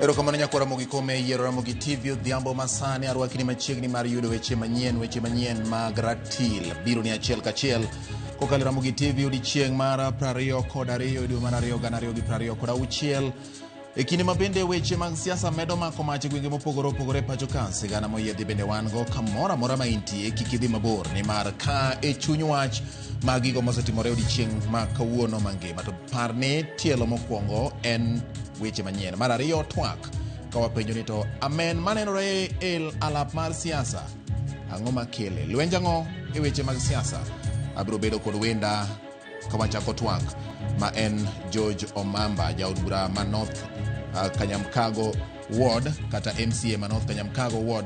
Erokamano nyakwar Ramogi Kome yiero Ramogi TV odhiambo masani arwakini machiegni mar yudo weche manyien weche manyien mag ratil biro ni achiel kachiel kokalo e Ramogi TV odiechieng' mar 22 e dwe mar 2 2026 e kinde ma bende weche mag siasa medo mako mach e gwenge mopogore opogore e pacho ka sigana moyiedhi bende wan go kamoro amora ma intie kik idhi mabor nimar ka e chuny wach mag gigo mosetimore odiechieng' ma kawuono mangima to par ni tielo mokwongo en weche manyien mar ariyo twak ka wapenjo ni to amen manenore e alap mar siasa ang'o makele lwenj ang'o e weche mag siasa abiro bedo kod wenda ka wachako twak ma en George Omamba jaod bura ma North Kanyamkago Ward kata MCA ma North Kanyamkago Ward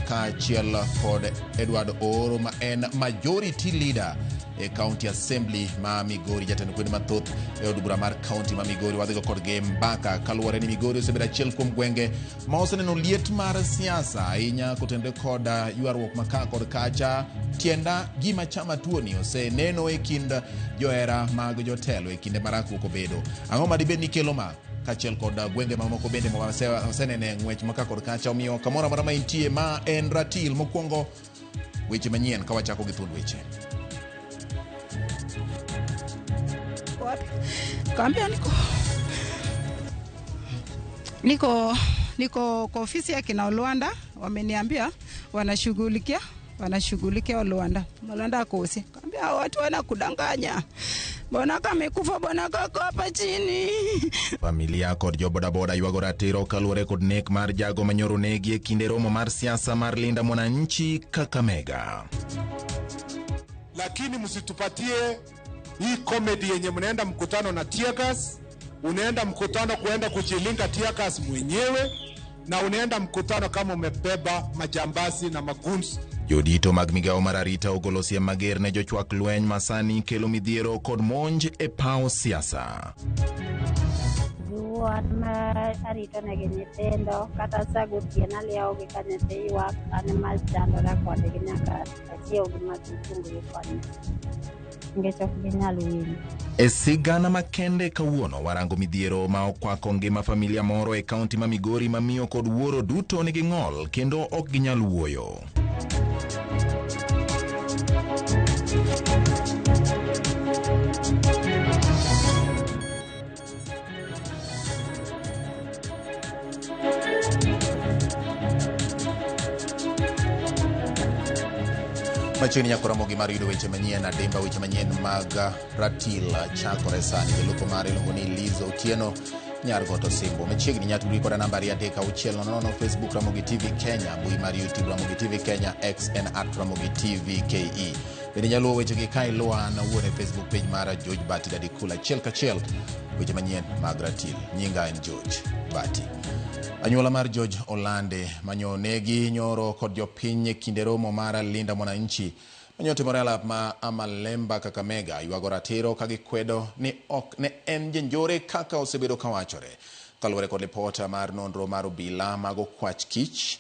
kaachiel kod Edward Ooro ma en majority leader e County Assembly ma Migori, jatend kwede mathoth e od bura mar county ma Migori. Wadhigo kodgi mbaka kaluwore ni Migori osebedo achiel kuom gwenge ma oseneno liet mar siasa ahinya kotenore kod ywaruok ma ka kod kacha. Tienda gima chama tuoni oseneno e kind johera mag jotelo e kinde ma rakruok obedo. Ang'o ma dibed ni kelo ma? Kaachiel kod gwenge mamoko bende ma wasenene ng'wech ma ka kod kacha. Omiyo kamoro amora ma intie, ma en ratil mokwongo weche manyien ka wachako gi thuond weche. Wapi? Kaambia niko kwa ofisi ya kina Olwanda, wameniambia wanashughulikia Olwanda. Olwanda akosi. Kaambia hao watu wanakudanganya. Bwana kamekufa, bwana kako hapa chini. Familia kod jo bodaboda ywago ratiro kaluwore kod nek mar jago manyoro negi e kinde romo mar siasa mar Linda Mwananchi Kakamega. Lakini msitupatie hii comedy yenye mnaenda mkutano na tear gas, unaenda mkutano kuenda kujilinga tear gas mwenyewe, na unaenda mkutano kama umebeba majambazi na magoons. Jodito mag migawo mar arita ogolo siem mager ne jochwak lweny masani kelo midhiero kod monj e paw siasa. An ma arito negi nyithindo kata sa gotieno aliewogi ka nyathi ywak an ema chandora kodgi nyaka achiewgi ma gichunggi koni nikech ok ginyal winjo. E sigana makende kawuono warango midhiero ma okwako ngima familia moro e kaunti ma Migori ma miyo kod wuoro duto nigi ng'ol kendo ok ginyal wuoyo. Machiegni nyako Ramogi mar yudo weche manyien adimba weche manyien mag ratil chakore sani. Jalupo mare iluongo ni Liz Otieno nyar Goto Simbo. Machiegni nyatudri koda namba 23600 Facebook Ramogi TV Kenya, mbui mar YouTube Ramogi TV Kenya, X en at Ramogi TV KE. Bende inyalo luwo wechegi ka iluwa an awuon e Facebook page mara George Bati Daddy Cool achiel kachiel weche manyien mag ratil. Nyinga en George Bati. Anyuola mar George Olande manyo negi nyoro kod jopiny e kinde romo mar Linda Mwananchi manyo timore alap ma Amalemba Kakamega ywago ratiro ka gikwedo ni ok ne en janjore kaka osebedo kawachore. Kaluwore kod lipota mar nonro mar obila mag okwach kich,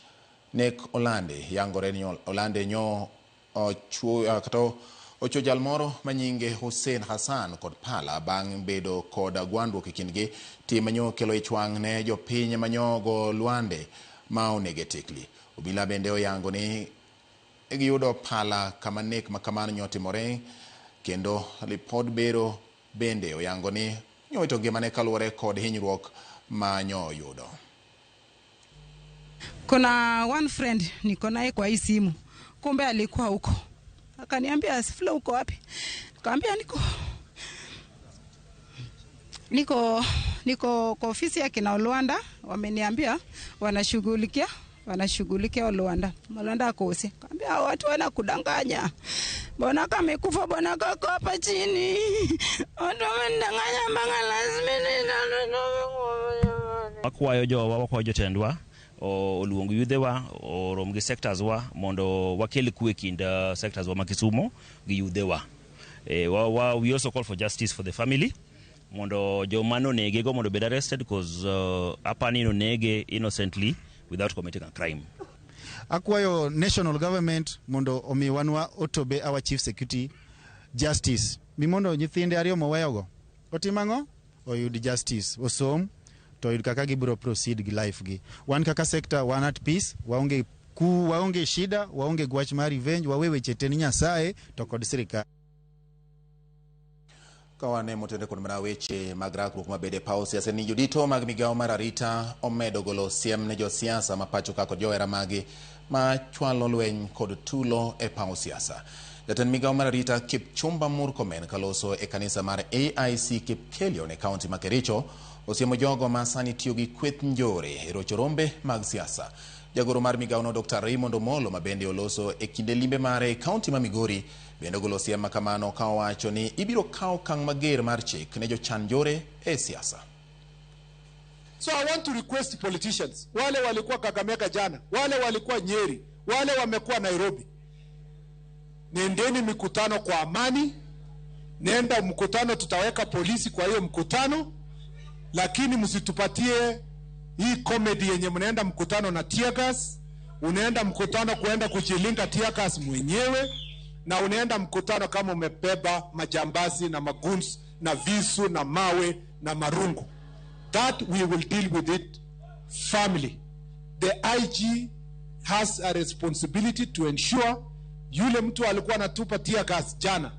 nek Olande yangore ni Olande nyo kata ochuo jal moro manyinge Hussein Hassan kod pala bang' bedo kod gwandruok e kindgi. Tim manyo kelo ich wang' ne jopiny manyo go Lwande ma onege tekli. Obila bende oyango ni giyudo pala kama nek ma kamano nyotimore kendo lipod bero bende oyango ni nyowito ngimane kaluwore kod hinyruok ma nyo oyudo. Kuna one friend niko naye kwa hii simu, kumbe alikuwa huko, akaniambia Flo, uko wapi? Nikamwambia niko kwa ofisi ya kina Olwanda, wameniambia wanashughulikia Olwanda. Olwanda akosi. Nikamwambia hao watu wanakudanganya, bwana kamekufa, bwana kako hapa chini, watu wamenidanganya mpaka lazima ni Wakwayo jowa, wakwayo jotendwa oluong yudhewa orom gi sectors wa mondo wakel kwe kind sectors wa ma Kisumu gi yudhewa. We also call for justice for the family mondo joma nonege go mondo obed arrested because apani nonege innocently without committing a crime. Akwayo national government mondo omi wanwa Otobe our chief security justice mi mondo nyithinde ariyo moweyogo otim ang'o? Oyud justice, osom to oyud kaka gibiro proceed gi life gi. Wan kaka sector wan at peace, waonge ku, waonge shida, waonge gwach mar revenge, wawe weche te ni Nyasaye to kod sirikal. Ka wane motenore kod mana weche mag rakruok mabede e paw siasa ni jodito mag migawo mar arita omedo golo siem ne josiasa ma pacho ka kod johera magi ma chwalo lweny kod tulo e paw siasa. Jatend migawo mar arita Kipchumba Murkomen kaloso e kanisa mar AIC Kipkelion e kaunti ma Kericho osiemo jogo ma sani tiyo gi kweth njore e rocho rombe mag siasa. Jagoro mar migawono Dr. Raymond Omolo ma bende oloso e kinde limbe mare e kaunti ma Migori bende ogolo siem ma kamano ka owacho ni ibiro kawo okang' mager mar chik ne jochan njore e siasa. So I want to request politicians, wale walikuwa Kakamega jana, wale walikuwa Nyeri, wale wamekuwa Nairobi, nendeni mikutano kwa amani, nenda mkutano, tutaweka polisi kwa hiyo mkutano, lakini msitupatie hii comedy yenye mnaenda mkutano na tear gas, unaenda mkutano kuenda kujilinga tear gas mwenyewe, na unaenda mkutano kama umebeba majambazi na maguns na visu na mawe na marungu. That we will deal with it firmly. The IG has a responsibility to ensure yule mtu alikuwa anatupa tear gas jana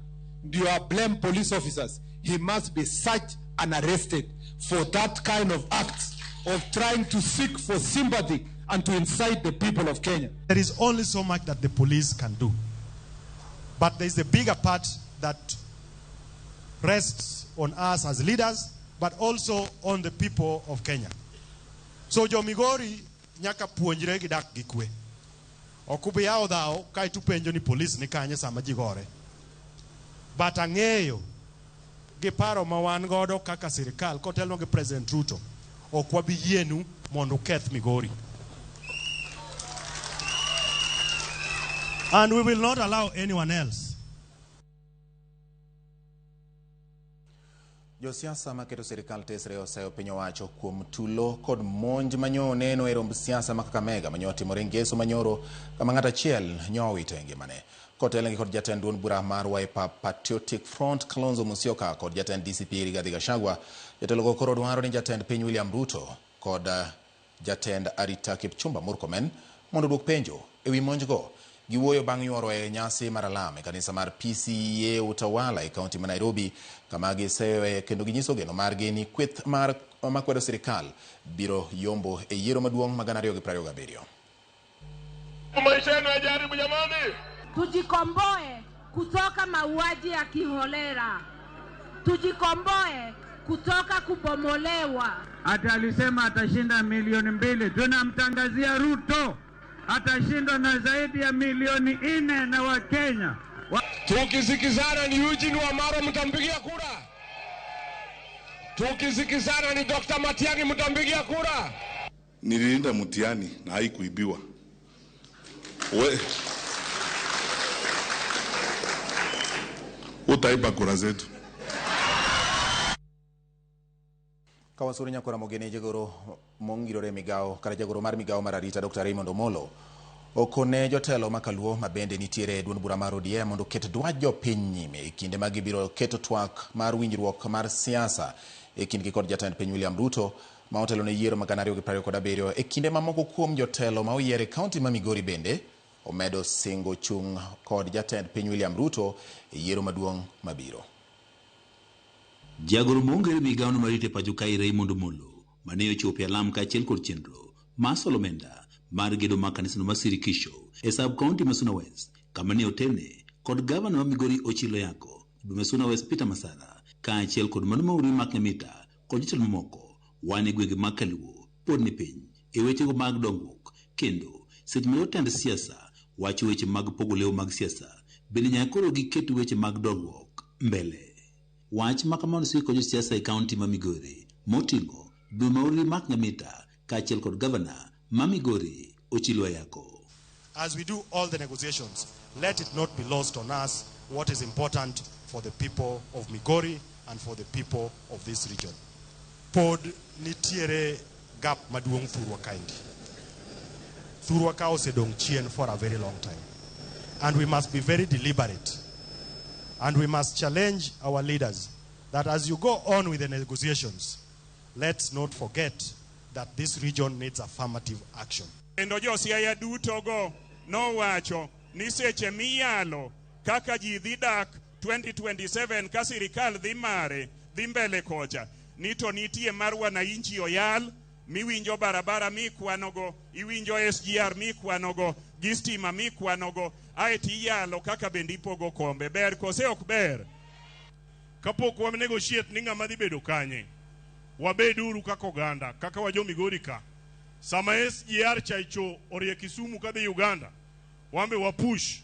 ndio a blame police officers. He must be searched and arrested for that kind of act of trying to seek for sympathy and to incite the people of Kenya. There is only so much that the police can do. But there is a bigger part that rests on us as leaders, but also on the people of Kenya. So jo Migori nyaka puonjre gi dak gi kwe. Ok ubi yawo dhawo kaeto upenjo ni polis ni kanye sama ji gore. But ang'eyo gi paro ma wan godo kaka sirikal kotelnwa gi President Ruto, ok wabi yienu mondo uketh Migori. And we will not allow anyone else. Josiasa maketo sirikal tesre oseyo piny owacho kuom tulo kod monj manyo neno e romb siasa ma Kakamega manyo otimore ngeso manyoro kama ng'ato achiel nyo owito e ngimane. Kotelnegi kod jatend duond bura mar Wiper Patriotic Front Kalonzo Musyoka kod jatend DCP Rigathi Gachagua, jotelogo koro dwaro ni jatend piny William Ruto kod jatend arita Kipchumba Murkomen mondo oduok penjo ewi monjgo. Giwuoyo bang' yuoro e nyasi mar alam e kanisa mar PCEA Utawala e kaunti ma Nairobi kama giseyoe kendo ginyiso geno margi ni kweth mar makwedo sirikal biro yombo e yiero maduong' ma 2027. Maisha yenu yajaribu jamani. Tujikomboe kutoka mauaji ya kiholela, tujikomboe kutoka kubomolewa. Hata alisema atashinda 2 milioni, tunamtangazia Ruto atashindwa na zaidi ya 4 milioni na Wakenya. Tukisikizana ni Eugene Wamalwa mtampigia kura. Tukisikizana ni Dr. Matiang'i mtampigia kura. Nililinda mtihani na haikuibiwa. We utaiba kura zetu. Kawasuri nyakora mogene jagoro mongirore migawo kata jagoro mar migawo mar arita Dr. Raymond Omolo okone jotelo makaluo ma bende nitiere e duond bura mar ODM mondo oket dwach jopiny nyime e kinde ma gibiro keto twak mar winjruok mar siasa e kindgi kod jatend piny William Ruto ma otelo ne yiero mag 2027 e kinde ma moko kuom jotelo ma oyier e kaunti ma Migori bende omedo singo chung' kod jatend piny William Ruto e yiero maduong' mabiro. Jagoro maongere migawono marito e pacho kae Raymond Omolo mane ochopo e alam kaachiel kod chenro mar solo omenda mar gedo mag kanisano mar Sirikisho e sub county ma Suna West kama ne otene kod gavana ma Migori Ochilo Yako, ma Suna West Peter Masara kaachiel kod mano Mauri Mark Nyamita kod jotelo mamoko. Wan e gwenge mag Kaluo pod ni piny e wechego mag dongruok kendo seche ma jotend siasa wacho weche mag pogo lewo mag siasa bende nyaka koro giket weche mag dongruok mbele. Wach ma kamano osik kod josiasa e kaunti ma Migori moting'o Dwe Mauri Mark Nyamita kaachiel kod gavana ma Migori Ochilo Ayako. As we do all the negotiations, let it not be lost on us what is important for the people of Migori and for the people of this region. Pod nitiere gap maduong' thurwa kaendi. Thurwa ka osedong' chien for a very long time. And we must be very deliberate. And we must challenge our leaders that as you go on with the negotiations, Let's not forget that this region needs affirmative action. Kendo josiaya duto go nowacho ni seche miyalo kaka ji dhi dak 2027 ka sirikal dhi mare dhi mbele kocha ni to nitie mar wananchi oyal miwinjo barabara mikwanogo, iwinjo SGR mikwanogo, gi stima mikwanogo, aeto iyalo kaka bende ipogo kombe. Ber kose ok ber? Kapok wa negotiate ni ng'ama dhi bedo kanye, wabeduru kaka oganda, kaka wa jo Migori ka. Sama SGR chaicho orie Kisumu kadhi Uganda, wambe wapush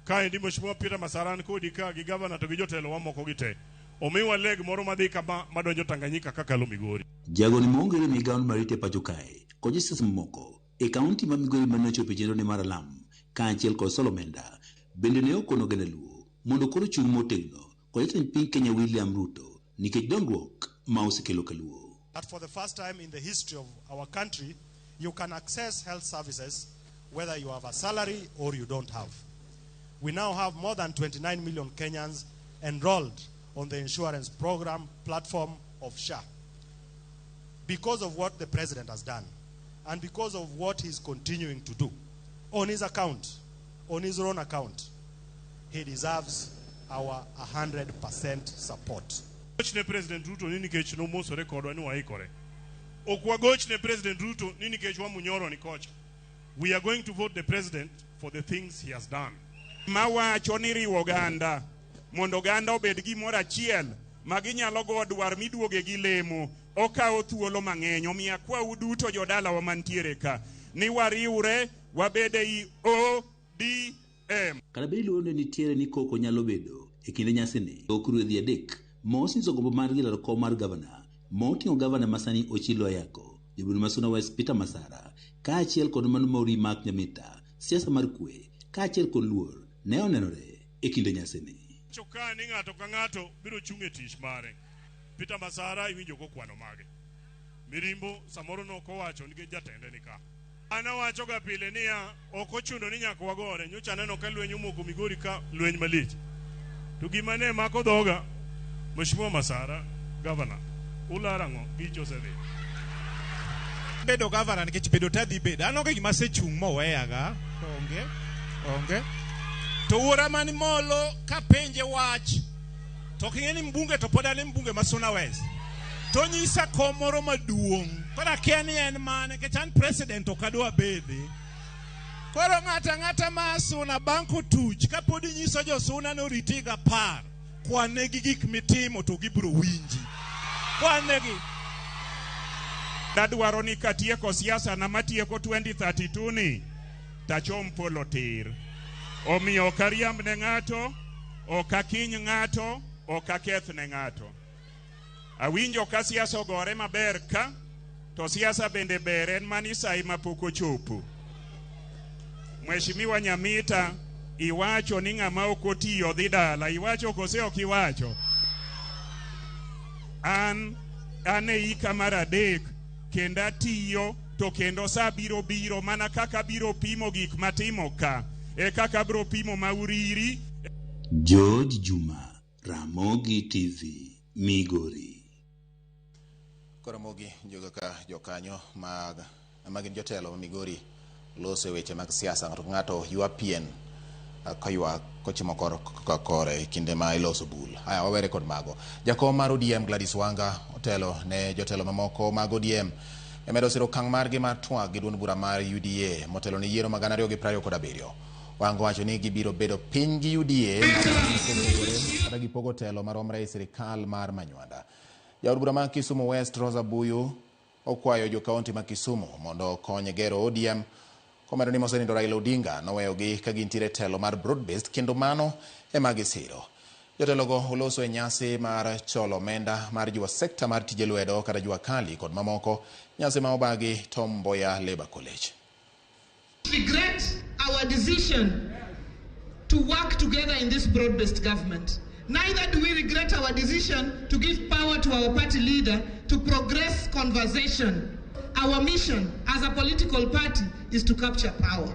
kaendi Mheshimiwa Peter Masara ni kodi ka gi gavana to gi jotelo wamoko gi te. Omiwa leg moro madhi kama madonjo Tanganyika kakalo Migori. Jagoni maongere migawo mar rito e pacho kae kod josiasa mamoko e kaunti ma Migori mane ochopo e chenro ne mar alam kaachiel kod solo omenda bende ne okono oganda Luo mondo koro chung' motegno kod jatend piny Kenya William Ruto nikech dongruok ma osekelo kaluo. That for the first time in the history of our country, you can access health services whether you have a salary or you don't have. We now have more than 29 million Kenyans enrolled on the insurance program platform of SHA. Because of what the president has done and because of what he's continuing to do on his account, on his own account, he deserves our 100% support. Gochne President Ruto ni nikech nomosore kodwa ni waikore. Ok wagochne President Ruto ni nikech wamunyoro ni kocha. We are going to vote the president for the things he has done. Mawacho ni riwo oganda mondo oganda obed gimoro achiel ma ginyalo go dwar miduoge gi lemo okawo thuolo mang'eny. Omiyo akwau duto jodalawa mantiere ka ni wariwre wabed ei ODM. Kata bed ni luoro ne nitiere ni koko nyalo bedo e kinde nyasini, ok ruedhi adek ma osenyiso gombo margi laro kom mar gavana ma oting'o gavana masani Ochilo Ayako, jabura ma Suna West Peter Masara, kaachiel kod mano Mauri Mark Nyamita, siasa mar kwe kaachiel kod luor ne onenore e kinde nyasini. Choka ni ng'ato ka ng'ato biro chung' e tich mare. Peter Masara iwinjo kokwano mage. Mirimbo samoro nokowacho nikech jatende ni ka. An awacho ga pile niya, ok ochuno ni nyaka wagore. Nyocha aneno ka lweny omoko Migori ka lweny malich. To gima ne mako dhoga, Mheshimiwa Masara, gavana, ularo ang'o? Gicho osedhi. Bedo gavana nikech bedo tadhi bedo. An onge gima asechung' moweyaga. Onge. Onge. To wuora man molo kapenje wach to ok ing'e ni mbunge to pod an e mbunge ma Suna West. To nyisa kom moro maduong'. Koro akia ni en mane nikech an president ok adwa bede. Koro ng'ato ang'ata ma Suna bang' kotuch kapod inyiso jo Suna ni oriti higa 10, kwan negi gik mitimo to gibiro winji. Kwan negi. Adwaro ni katieko siasa na matieko 2032 ni tachom polo tir. Omiyo ok ariamb ne ng'ato, ok akiny ng'ato, ok aketh ne ng'ato. Awinjo ka siasa ogore maber ka, to siasa bende ber en mani sai mapok ochopo. Mheshimiwa Nyamita, iwacho ni ng'ama ok otiyo dhi dala, iwacho kose ok iwacho? An e hika mar 3 kendo atiyo to kendo sa biro biro mana kaka biro pimo gik matimo ka, e kaka biro pimo mauriri. George Juma, Ramogi TV, Migori. Koro Ramogi jogo ka jokanyo mag magin jotelo ma Migori loso e weche mag siasa, ng'ato ka ng'ato ywa pien koywa kochimo kor ka kore kinde ma iloso bul. Aya wawere kod mago. Jakom mar ODM Gladys Wanga otelo ne jotelo mamoko mag ODM e medo siro okang' margi mar twak gi duond bura mar UDA motelo ne yiero mag 2027. Wanga wacho ni gibiro bedo piny gi UDA kata gipogo telo maromre e sirikal mar Manywanda. Jaod bura ma Kisumu West Rosa Buyu okwayo jo kaunti ma Kisumu mondo okony gero ODM komedo ni mosenindo Raila Odinga noweyogi ka gintiere telo mar broad based kendo mano ema gisiro. Jotelogo oloso e nyasi mar cholo omenda mar jiwo sekta mar tije lwedo kata jua kali kod mamoko, nyasi ma obagi Tom Mboya Labour College. Regret our decision to work together in this broad-based government. Neither do we regret our decision to give power to our party leader to progress conversation. Our mission as a political party is to capture power.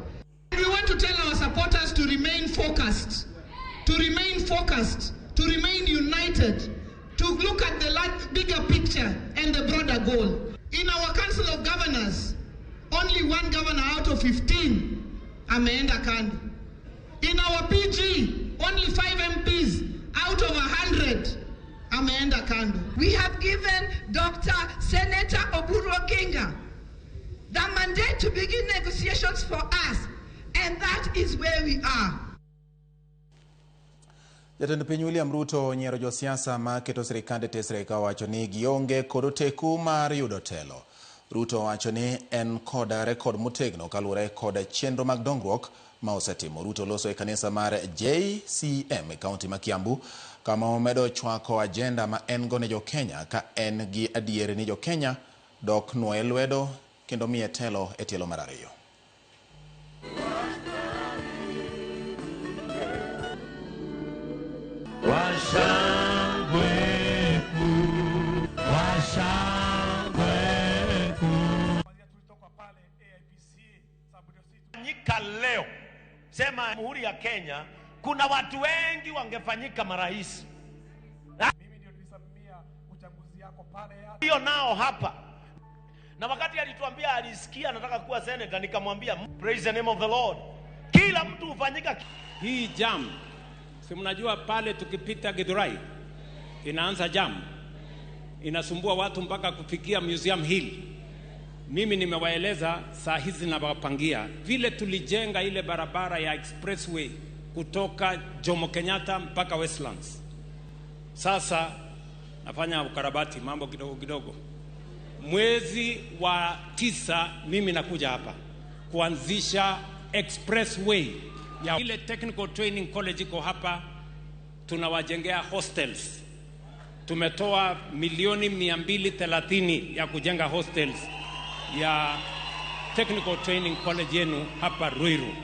We want to tell our supporters to remain focused, to remain focused, to remain united, to look at the bigger picture and than the broader goal. In our Council of Governors, only one governor out of 15 ameenda kando. In our PG, only 5 MPs out of 100 ameenda kando. We have given Dr. Senator Oburu Oginga the mandate to begin negotiations for us, and that is where we are. Jatend piny William Ruto onyiero josiasa ma keto sirikande tesre ka owacho ni gionge kod oteku mar yudo telo. Ruto owacho ni en kod rekod motegno kaluwore kod chenro mag dongruok ma osetimo. Ruto loso e kanisa mar JCM e kaunti ma Kiambu kama omedo chwako ajenda ma en go ne jokenya ka en gi adier ni jokenya dok nuoye lwedo kendo miye telo e tielo mar ariyo. Fanyika leo, sema Jamhuri ya Kenya, kuna watu wengi wangefanyika marais. Hiyo nao hapa. Na wakati alituambia alisikia anataka kuwa senator, nikamwambia praise the name of the Lord. Kila mtu hufanyika. Hii jam, si mnajua pale tukipita Githurai inaanza jam, inasumbua watu mpaka kufikia Museum Hill. Mimi nimewaeleza saa hizi nawapangia vile tulijenga ile barabara ya expressway kutoka Jomo Kenyatta mpaka Westlands. Sasa nafanya ukarabati mambo kidogo kidogo. Mwezi wa 9 mimi nakuja hapa kuanzisha expressway ya ile Technical Training College iko hapa, tunawajengea hostels. Tumetoa milioni 230 ya kujenga hostels ya Technical Training College yenu hapa Ruiru,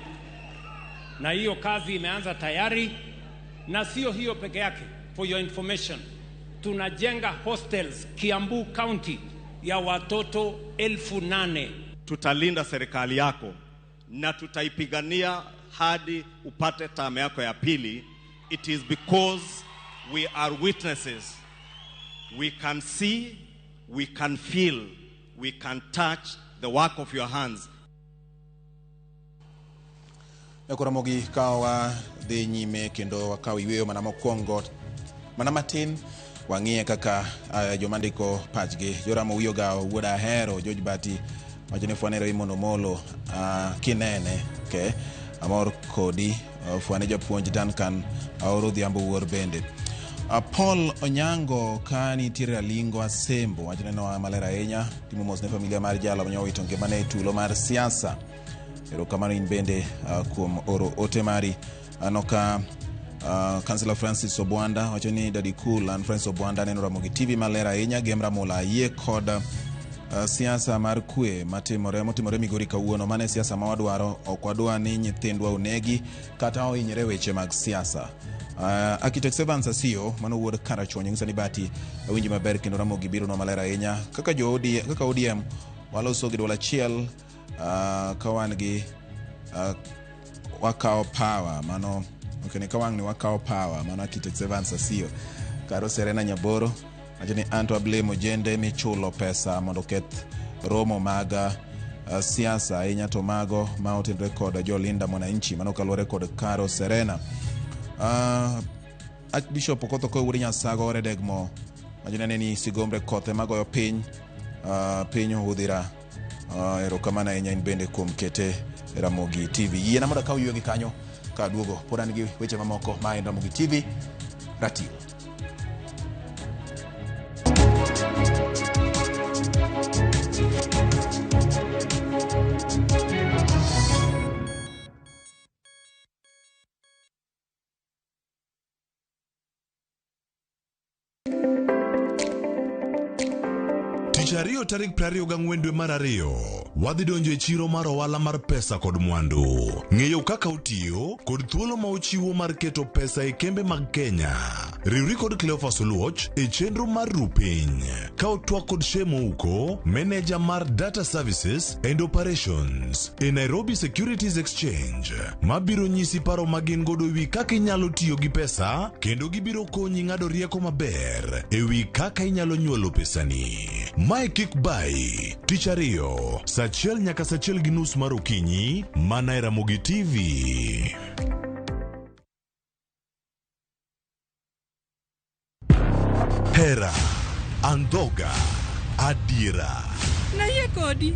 na hiyo kazi imeanza tayari. Na sio hiyo peke yake, for your information, tunajenga hostels Kiambu County ya watoto 8,000. Tutalinda serikali yako na tutaipigania hadi upate term yako ya pili. It is because we are witnesses. We can see, we can feel, we can touch the work of your hands. Ramogi ka wadhi nyime kendo wakaw yweyo mana mokwongo mana matin wang'iye kaka joma ndiko pachgi. Joram Owiyogawo wuod Ahero George Bati wacho ni fwane Raymond Omolo kinene okay. Amor kodi fwane japuonj Duncan Aoro Odhiambo Wuor bende. Paul Onyango ka nitiere Alingo Asembo wacho neno maler ahinya timo mos ne familia mar jalo mane owito ngimane e tulo mar siasa. Erokamano in bende kuom oro ote mari. Aneno ka Councillor Francis Obwanda wacho ni Daddy Cool an Francis Obwanda neno Ramogi TV maler ahinya. Gem Ramola ayie kod siasa mar kwe motimore Migori kawuono. Mano e siasa ma wadwaro, ok wadwa ni nyithindwa onegi kata ohinyre weche mag siasa. Architect Evans Asiyo mano wuod Karachuonyo nyiso ni Bati awinji maber kendo Ramogi biro no maler ahinya. Kaka jo kaka ODM waloso gi duol achiel ka wan gi wakawo power mano okay, ni kawang' ni wakawo power mano Architect Evans Asiyo. Karo Serena Nyaboro wacho ni anto ablemo ojende michulo pesa mondo oketh romo mag siasa ahinya to mago ma otenore kod jolinda mwananchi mano kaluwore kod Karo Serena. Archbishop Okoth Okoye wuod Nyasago Oredegmo wacho ni sigombre kothe magoyo piny piny Udhira. Erokamano ahinya in bende kuom kete Ramogi TV. Yiena mondo akaw yweyo gi kanyo ka aduogo pod an gi weche mamoko ma en Ramogi TV ratil. Tich ariyo tarik 24 dwe mar 2 wadhi donjo e chiro mar ohala mar pesa kod mwandu. Ng'eyo kaka otiyo kod thuolo ma ochiwo mar keto pesa e kembe mag Kenya. Riwri kod Cleophas Oluoch e chenro mar Ru Piny ka otwak kod Shem Ouko, meneja mar Data Services and Operations e Nairobi Securities Exchange, mabiro nyisi paro ma gin godo ewi kaka inyalo tiyo gi pesa kendo gibiro konyi ng'ado rieko maber ewi kaka inyalo nyuolo pesani. Mae kik bayi tich ariyo saa achiel nyaka saa achiel gi nus mar okinyi mana e Ramogi TV. Hera, andhoga, adiera. Nayie kodi.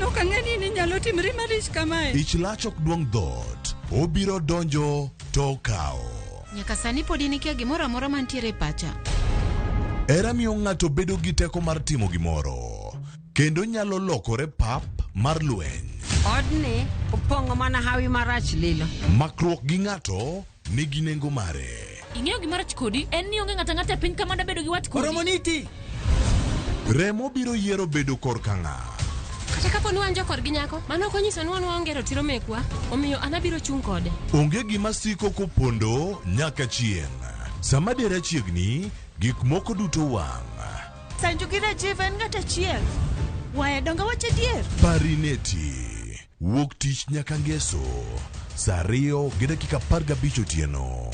Nok ang'e ni inyalo timri marich kamae. Ich lach ok duong' dhoot, obiro donjo to okawo. Nyaka sani pod in ikia gimoro amora mantiere e pacha. Hera miyo ng'ato bedo gi teko mar timo gimoro, kendo nyalo lokore pap mar lweny. Odni opong'o mana hawi marach lilo. Makruok gi ng'ato nigi nengo mare. Ing'eyo gima rach kodi en ni onge ng'ato ang'ata e piny ka manda bedo gi wat kodi. Oromo niti. Remo biro yiero bedo korka ng'a. Kata kapo ni wan jokorgi nyako, mano ok onyiso ni wan waonge ratiro mekwa, omiyo an abiro chung' kode. Onge gima siko kopondo nyaka chieng'. Sama dera chiegni, gik moko duto wang'. Sanju gi Rajiv en ng'at achiel. Waya donge wach adier? Parineti. Wuok tich nyaka ngeso. Saa 2:15 otieno.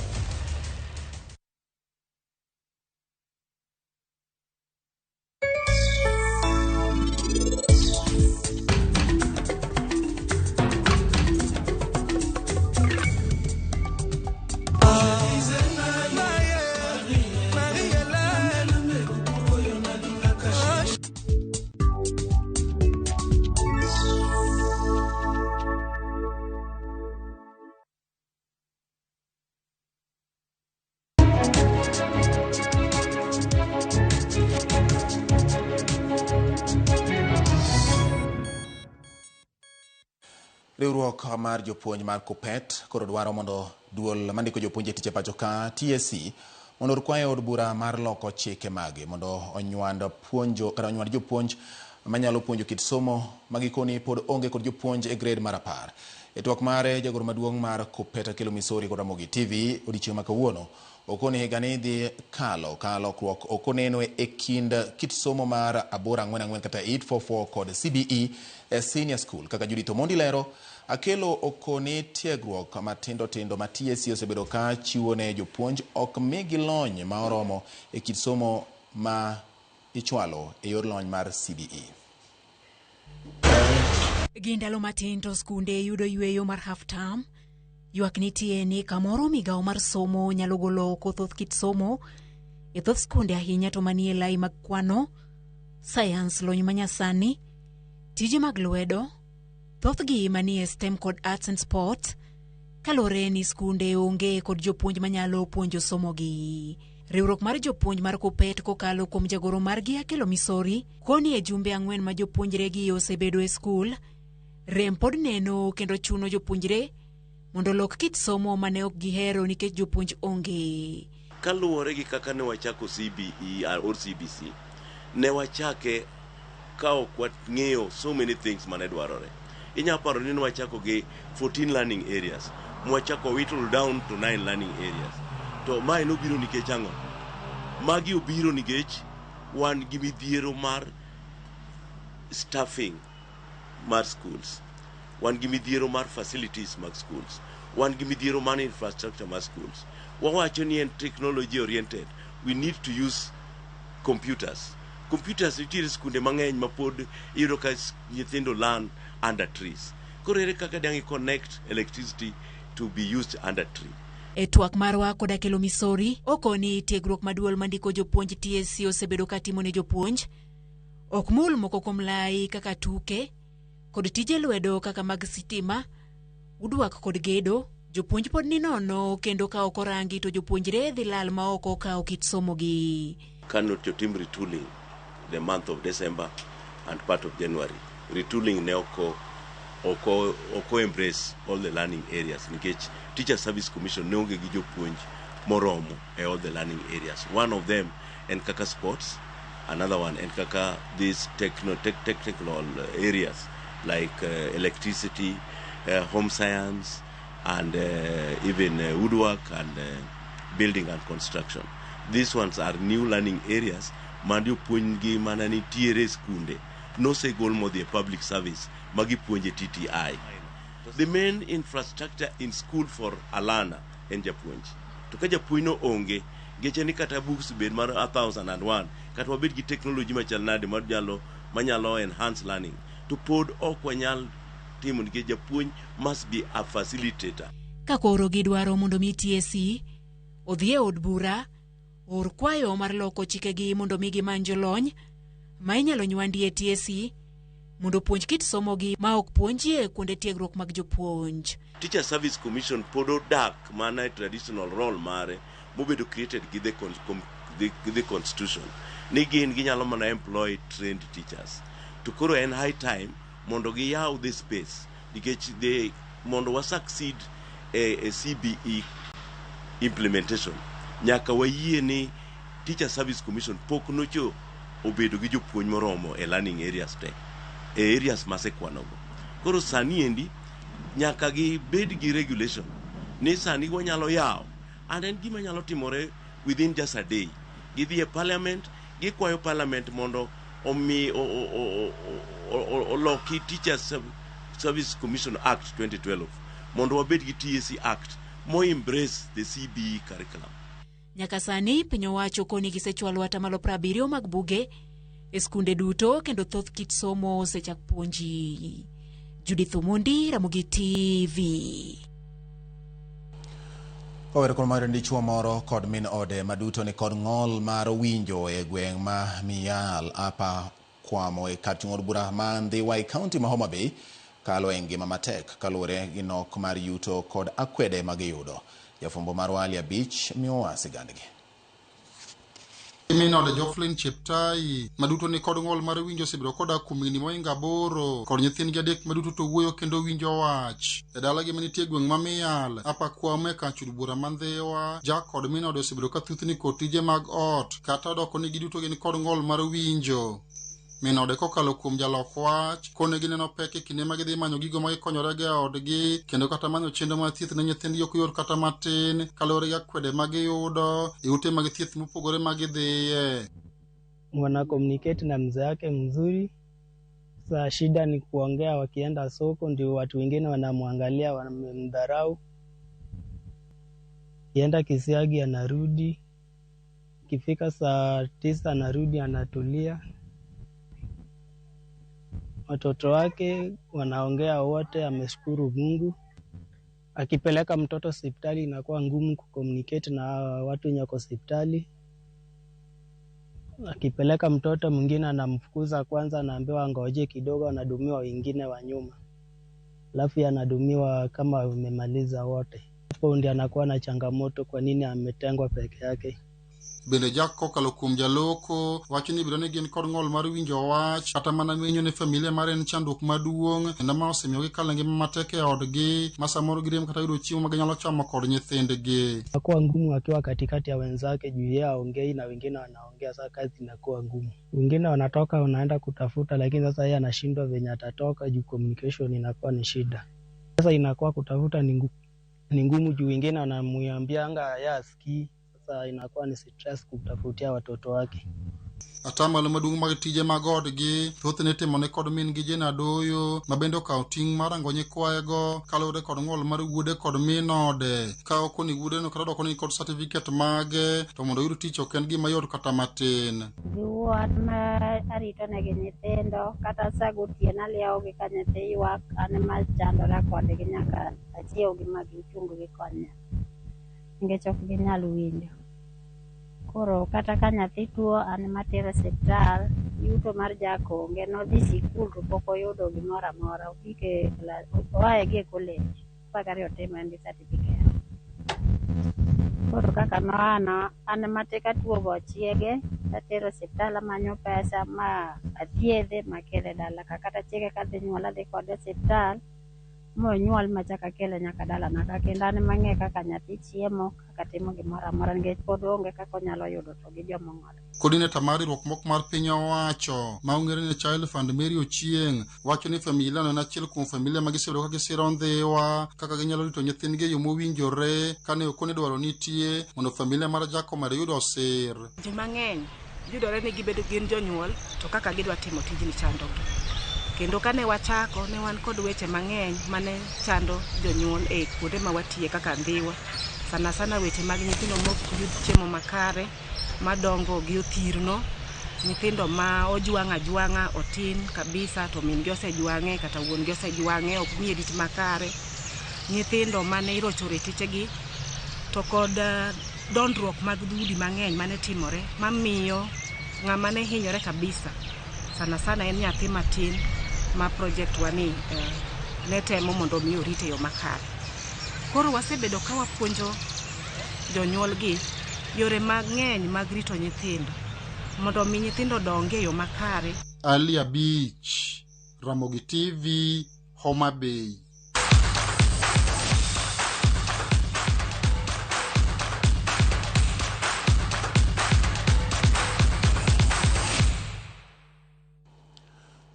Riwruok mar jopuonj mar KUPPET koro dwaro mondo duol mandiko jopuonj e tich e pacho ka TSC mondo or kwayo e od bura mar loko chike mage mondo onywand puonjo kata onywand jopuonj manyalo puonjo kit somo ma gikoni pod onge kod jopuonj e grade mar 10. E twak mare, jagoro maduong' mar KUPPET Akelo Misori kod Ramogi TV odiochieng' ma kawuono okoni higani dhi kalo ka lokruok ok oneno e kind kit somo mar 844 kata 844 kod CBE e senior school. Kaka Judith Omondi lero, Akelo okoni tiegruok matindo tindo ma TSC osebedo ka chiwo ne jopuonj ok migi lony ma oromo e kit somo ma ichwalo e yor lony mar CBE. Gi ndalo matin to skunde yudo yweyo mar half term. Ywak nitie ni kamoro migawo mar somo nyalo golo oko thoth kit somo e thoth skunde ahinya to manie lai mag kwano, sayans, lony manyasani, tije mag lwedo, thothgi manie STEM kod arts and sport, kaluwore ni skunde onge kod jopuonj manyalo puonjo somogi. Riwruok mar jopuonj mar KUPPET kokalo kuom jagoro margi Akelo Misori koni e jumbe 4 ma jopuonjregi osebedo e skul, rem pod neno kendo chuno jopuonjre mondo olok kit somo mane ok gihero nikech jopuonj onge. Kaluwore gi kaka ne wachako CBE or CBC, ne wachake ka ok wang'eyo so many things mane dwarore. Inyalo paro ni ne wachako gi 14 learning areas, mwachako whittle down to 9 learning areas. To mae nobiro nikech ang'o? Magi obiro nikech wan gi midhiero mar staffing mar schools. Wan gi midhiero mar facilities mag schools. Wan gi midhiero mar infrastructure mar schools. Wawacho ni en technology oriented. We need to use computers. Computers nitiere skunde mang'eny ma pod iyudo ka nyithindo learn under trees. Koro ere kaka dang' i connect electricity to be used under tree? E twak marwa kod Akelo Misori, okoni tiegruok maduol mandiko jopuonj TSC osebedo ka timo ne jopuonj ok mul moko kuom lai kaka tuke kod tije lwedo kaka mag sitima, woodwork kod gedo. Jopuonj pod ni nono kendo ka ok orangi to jopuonjre dhi lal ma ok okawo kit somogi. Kano otim retooling the month of December and part of January. Retooling ne oko embrace all the learning areas nikech Teacher Service Commission ne onge gi jopuonj moromo e all the learning areas. One of them en kaka sports, another one en kaka these technical areas like electricity, home science, and even woodwork and building and construction. These ones are new learning areas ma jopuonjgi mana nitiere e skunde nosegol modhi e public service ma gipuonje TTI. The main infrastructure in school for a learner en japuonj. To ka japuonj no onge, geche ni kata books bed mar 1001 kata wabed gi technology machal nade manyalo manyalo enhance learning to pod ok wanyal timo nikech japuonj must be a facilitator. Ka koro gidwaro mondo mi TSC odhi e od bura or kwayo mar loko chikegi mondo mi gimany jolony ma inyalo nywandi e TSC mondo opuonj kit somogi ma ok puonjie kuonde tiegruok mag jopuonj. Teacher Service Commission pod odak mana e traditional role mare mobedo created gi the, con, com, the, gi the constitution ni gin ginyalo mana employ trained teachers to koro en high time mondo giyaw the space nikech the mondo wa succeed e, e CBE implementation nyaka wayie ni Teacher Service Commission pok nocho obedo gi jopuonj moromo e learning areas te e areas masekwanogo koro sani endi nyaka gibed gi regulation ni sani wanyalo yawo and en gima nyalo timore within just a day gidhi e parliament gikwayo parliament mondo omi oloki Teachers Service Commission Act 2012 mondo wabed gi TSC Act mo embrace the CBE curriculum. Nyaka sani piny owacho koni gisechwalo atamalo 70 mag buge e skunde duto kendo thoth kit somo osechak puonji. Judith Omondi, Ramogi TV. Kowere kod mar dichuo moro kod min ode maduto ni kod ng'ol mar winjo e gweng' ma Miyal apa Kwamo e kar chung' od bura ma Ndhiwa e kaunti ma Homa Bay kalo e ngima matek kaluwore gi nok mar yuto kod akwede ma giyudo. Jafwambo marwa Ali Abich miyowa sigandgi. Min ode Jocelyn Cheptai maduto ni kod ng'ol mar winjo osebedo kodak kuom higni mohingo 8 kod nyithindgi 3 maduto to wuoyo kendo winjo wach. E dalagi manitie e gweng' ma Miyal, Apa Kwamo e kar chud bura ma Ndhiwa, Jack kod min ode osebedo ka thuthni kod tije mag ot kata odoko ni giduto gin kod ng'ol mar winjo. Min ode kokalo kuom jalok wach kone gineno pek e kinde ma gidhi manyo gigo ma gikonyorego e odgi kendo kata manyo chenro mar thieth ne nyithindgi ok yot kata matin kaluwore gi akwede ma giyudo e ute mag thieth mopogore ma gidhiye. Wana communicate na mzee yake mzuri. Sa shida ni kuongea, wakienda soko ndio watu wengine wanamwangalia, wamemdharau. Kienda Kisiagi anarudi, ikifika saa 9 anarudi anatulia. Watoto wake wanaongea wote, ameshukuru Mungu. Akipeleka mtoto hospitali inakuwa ngumu kucommunicate na watu wenye wako hospitali. Akipeleka mtoto mwingine anamfukuza kwanza, anaambiwa ngoje kidogo, anadumiwa wengine wa nyuma, alafu anadumiwa kama wamemaliza wote. Hapo ndiye anakuwa na changamoto, kwa nini ametengwa peke yake. Bende Jack kokalo kuom jaloko wacho ni bedo ni gin kod ng'ol mar winjo wach kata mana menyo ne familia mare en chandruok maduong' kendo ma osemiyo gikalo ngima matek e odgi ma samoro girem kata yudo chiemo ma ginyalo chamo kod nyithindgi. Inakuwa ngumu akiwa katikati ya wenzake juu yeye haongei na wengine wanaongea, sasa kazi inakuwa ngumu. Wengine wanatoka wanaenda kutafuta, lakini sasa yeye anashindwa venye atatoka juu communication inakuwa ni shida. Sasa inakuwa kutafuta ni ngumu juu wengine wanamuambianga yeye asikii. Sasa inakuwa ni stress kutafutia watoto wake. Atamalo maduong' mag tije mag odgi thothne itimone kod min gi Jane Adoyo ma bende okawo ting' mar rango nyikwayego kaluwore kod ng'ol mar wuode kod min ode. Ka ok ni wuodeno kata odoko ni kod certificate mage to mondo oyud tich ok en gima yot kata matin. Giwuon ma arito negi nyithindo kata sa gotieno aliewogi ka nyathi ywak an ema chandora kodgi nyaka achiewgi ma gichung gikonya nikech ok ginyal winjo. Koro kata ka nyathi tuo an ema atere osiptal, yuto mar Jack onge, nodhi sikul to pok oyudo gimoro amora, ogik e klas, oaye gi e college, 12 otimo en gi certificate. Koro kaka noa no, an ema tek atuogo chiege, atero osiptal amanyo pesa ma athiedhe makele dala ka. Kata chiege kadhi nyuol adhi kode osiptal Monyuol machak akele nyaka dalana ka kendo an ema ang'e kaka nyathi chiemo, kaka timo gimoro amora nikech pod onge kaka onyalo yudo to gi jomong'ol. Coordinator mar riwruok moko mar piny owacho ma ong'ere ni Child Fund Mary Ochieng wacho ni familia no en achiel kuom familia ma gisebedo ka gisiro ndhiwa kaka ginyalo rito nyithindgi e yo mowinjore kane okone dwaro nitie mondo familia mar Jack omed yudo sir. Ji mang'eny yudore ni gibedo gin jonyuol to kaka gidwa timo tijni chandogi. Kendo kane wachako ne wan kod weche mang'eny mane chando jonyuol e kuonde ma watiye kaka Ndhiwa. Sana sana weche mag nyithindo mok yud chiemo makare, madongo gi othirno, nyithindo ma ojwang' ajwang'a otin kabisa to min gi osejwang'e kata wuon gi osejwang'e ok miye rit makare, nyithindo mane irocho retichegi to kod dondruok mag dhoudi mang'eny mane timore mamiyo ng'ama ne hinyore kabisa sana sana en nyathi matin ma project wani ne temo mondo mi orit e yo makare. Koro wasebedo ka wapuonjo jonyuolgi yore mang'eny mag rito nyithindo mondo mi nyithindo odong e yo makare. Ali Abich, Ramogi TV, Homa Bay.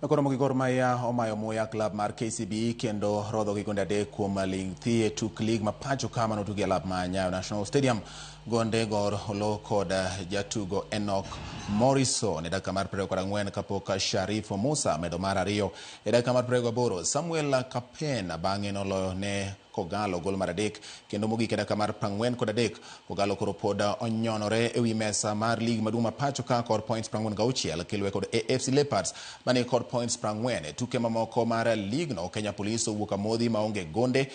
Koro mogik Gor Mahia omayo muya klab mar KCB kendo rodho gi gonde 3 kuom ling thi e tuk lig ma pacho ka manotugi e lap ma Nyayo National Stadium. Gonde Gor olo kod jatugo Enoch Morrison e dakika mar 24 kapok Sharif Musa medo mar 2 e dakika mar 28. Samuel Kapen bang'e noloyo ne Kogalo gol mar 3 kendo mogik e dakika mar 43. Kogalo koro pod onyonore ewi mesa mar lig maduong' ma pacho ka kod points 46 kiluwe kod AFC Leopards mani kod points 40. Tuke mamoko mar ligno, Kenya Police owuok amodhi maonge gonde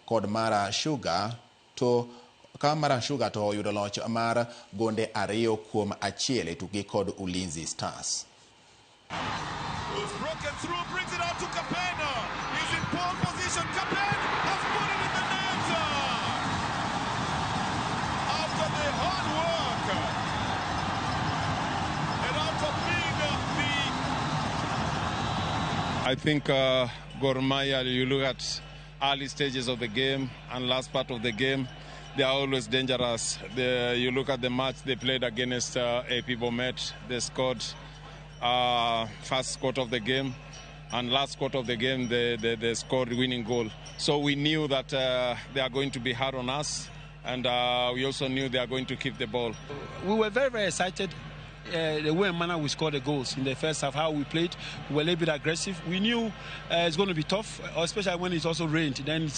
kod Mara Sugar to ka Mara Sugar to oyudo loch mar gonde 2-1 e tukgi kod Ulinzi Stars. It's broken through, brings it out to Kapena. He's in pole position. Kapen has put it in the net. After the hard work and after being the... I think Gor Mahia, you look at early stages of the game and last part of the game, they are always dangerous. You look at the match they played against AP Bomet, they scored first quarter of the game and last quarter of the game they scored winning goal. So we knew that they are going to be hard on us, and we also knew they are going to keep the ball. We were very, very excited. The way and manner we scored the goals in the first half, how we played, we were a little bit aggressive. We knew it's going to be tough, especially when it's also rained. Then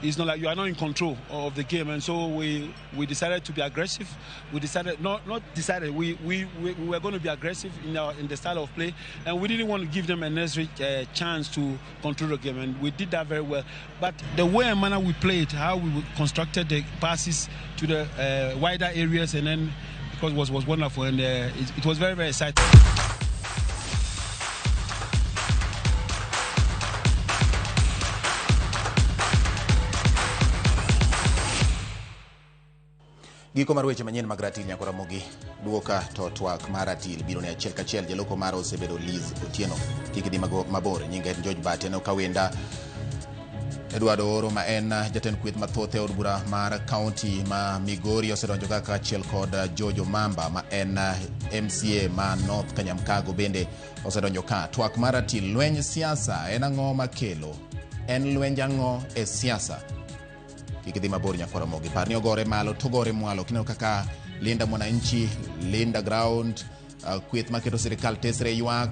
it's not like you are not in control of the game, and so we decided to be aggressive. We decided not decided. We were going to be aggressive in the style of play, and we didn't want to give them a necessary chance to control the game, and we did that very well. But the way and manner we played, how we constructed the passes to the wider areas, and then was wonderful, and it was very, very exciting. Giko mar weche manyien mag ratil nyaka Ramogi duoka to twak mar ratil biro ne achiel kachiel. Jaloko mar osebedo Liz Otieno. Kik idhi mabor, nyinga en George Bate no Kawenda. Edward Oro ma en jatend kweth mathoth e od bura mar kaunti ma Migori osedonjo kaka achiel kod Jojo Mamba ma en MCA ma North Kanyamkago bende osedonjo ka. Twak mar ratil, lweny siasa en ang'o makelo? En lwenj ang'o e siasa? Kik idhi mabor nyaka Ramogi. Par ni ogore malo to ogore mwalo. Kineno kaka Linda Mwananchi, Linda Ground, kweth maketo sirikal tesre ywak.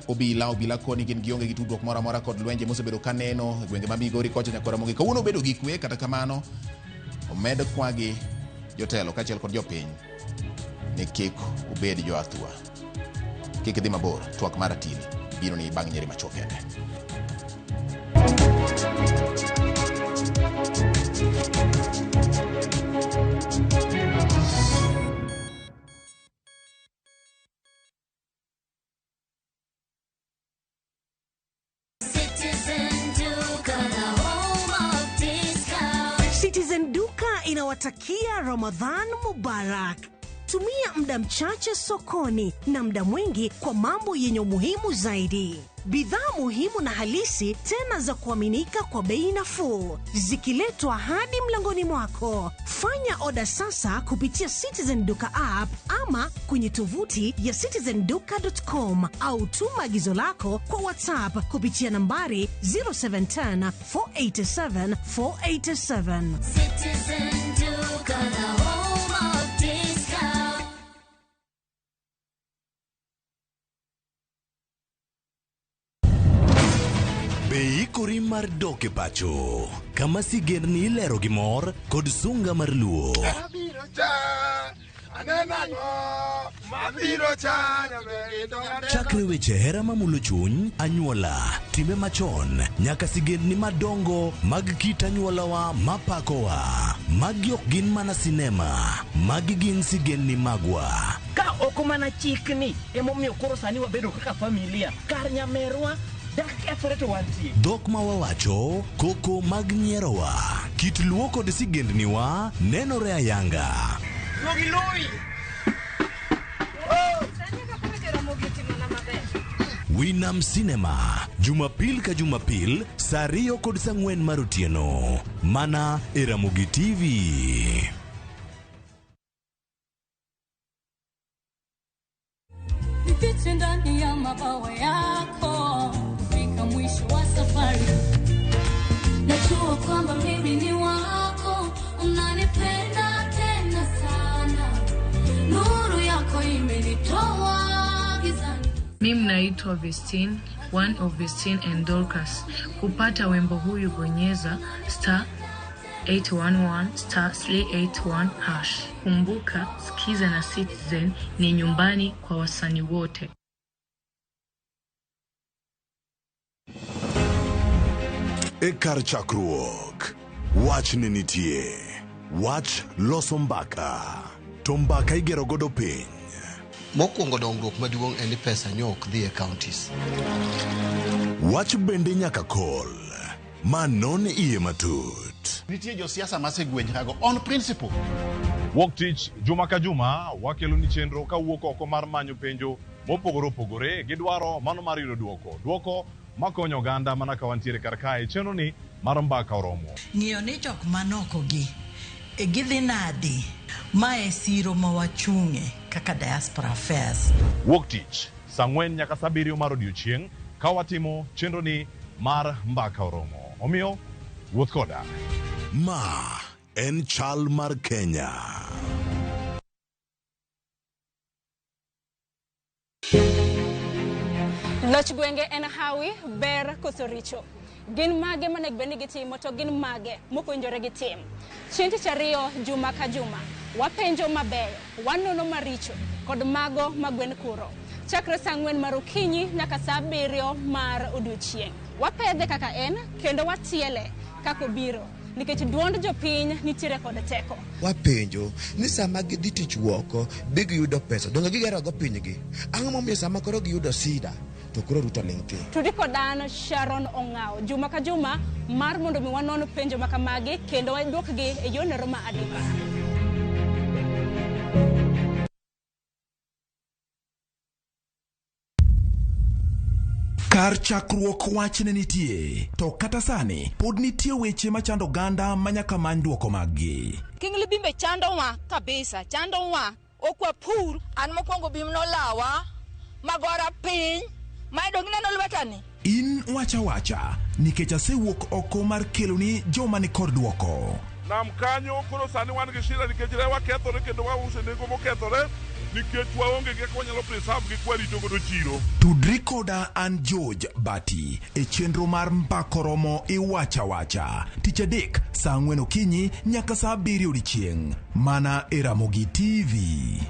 Obila koni gin gionge gi tudruok moro amora kod lwenje mosebedo kaneno e gwenge ma Migori kocha nyaka Ramogi. Kawuono obedo gi kwe, kata kamano omed kwagi jotelo kaachiel kod jopiny ni kik ubed jo athua. Kik idhi mabor, twak mar ratil biro ni bang' nyiri machuok kende. Citizen Duka inawatakia Ramadhan Mubarak. Tumia muda mchache sokoni na muda mwingi kwa mambo yenye umuhimu zaidi. Bidhaa muhimu na halisi tena za kuaminika kwa bei nafuu, zikiletwa hadi mlangoni mwako. Fanya oda sasa kupitia Citizen Duka app ama kwenye tovuti ya citizenduka.com au tuma agizo lako kwa WhatsApp kupitia nambari 0710 487 487. Citizen Duka, the home of discount. Be ikori mar dok e pacho kama sigendni ilero gi mor kod sunga mar luo? Abiro cha, aneno ang'o, mabiro cha, kendo aneno. Chakre weche hera mamulo chuny, anyuola, timbe machon, nyaka sigendni madongo mag kit anyuolawa mapakowa. Magi ok gin mana sinema, magi gin sigendni magwa. Ka ok mana chikni emomiyo koro sani wabedo kaka familia kar nyamerwa dak kethore to wantie. Dhok ma wawacho, koko mag nyierowa, kit luo kod sigendniwa nenore ayanga. Winam Cinema, Jumapil ka Jumapil, saa 2 kod saa 4 mar otieno. Mana e Ramogi TV. Nifiche ndani ya mabawa yako kufika mwisho wa safari. Najua kwamba mimi ni wako, unanipenda tena sana. Nuru yako imenitoa gizani. Mimi naitwa Vestine, one of Vestine and Dorcas. Kupata wimbo huyu bonyeza star 811 star 381 hash. Kumbuka, Skiza na Citizen ni nyumbani kwa wasanii wote. E kar chakruok, wach ne nitie. Wach loso mbaka. To mbaka igero godo piny. Mokwongo dongruok maduong' en ni pesa nyo ok dhi e counties. Wach bende nyaka kol. Ma non iye matut. Nitie josiasa masegwenyrago on principle. Wuok tich juma ka juma wakelo ni chenro kawuok oko mar manyo penjo mopogore opogore gi dwaro mano mar yudo duoko. Duoko makonyo oganda mana ka wantiere kar kae chenro ni mar mbaka oromo. Ng'iyo ni jok manoko gi e gidhi nadi mae siro ma wachung'e kaka diaspora affairs. Wuok tich saa 4 nyaka saa 7 mar odiochieng' ka watimo chenro ni mar mbaka oromo. Omiyo wuoth koda. Ma en chal mar Kenya. Loch gwenge en hawi, ber koso richo. Gin mage monego bed ni gitimo to gin mage mok owinjore gitim. Chieng' tich ariyo juma ka juma, wapenjo mabeyo, wanono maricho kod mago ma gwen kuro. Chakre saa 4 mar okinyi nyaka saa 7 mar odiochieng'. Wapedhe kaka en kendo watiele kaka obiro nikech duond jopiny nitiere kod teko. Wapenjo ni sama gidhi tich woko be giyudo pesa donge gigero go pinygi ang'o momiyo sama koro giyudo sida to koro Ruto ling' thi. Tudi kod an Sharon Ong'awo juma ka juma mar mondo mi wanon penjo makamagi kendo waduokgi e yorno ma adimba. Kar chakruok wach ne nitie, to kata sani pod nitie weche machando oganda ma nyaka many duoko maggi. King Libimbe chandowa kabisa, chandowa. Ok wapur. An mokwongo bim nolawa, magora piny, ma dong ineno lwetani. In wacha wacha, nikech asewuok oko mar keloni joma ni kod duoko. Nam kanyo koro sani wan gi shida nikech rewa kethore kendo wauso e nengo mokethore nikech waonge gi kaka wanyalo preserve gi kwarito godo chiro. Tudri koda an George Bati e chenro mar Mbaka Oromo Iwacha Wacha tich adek saa 4 okinyi nyaka saa 7 odiechieng' mana e Ramogi TV.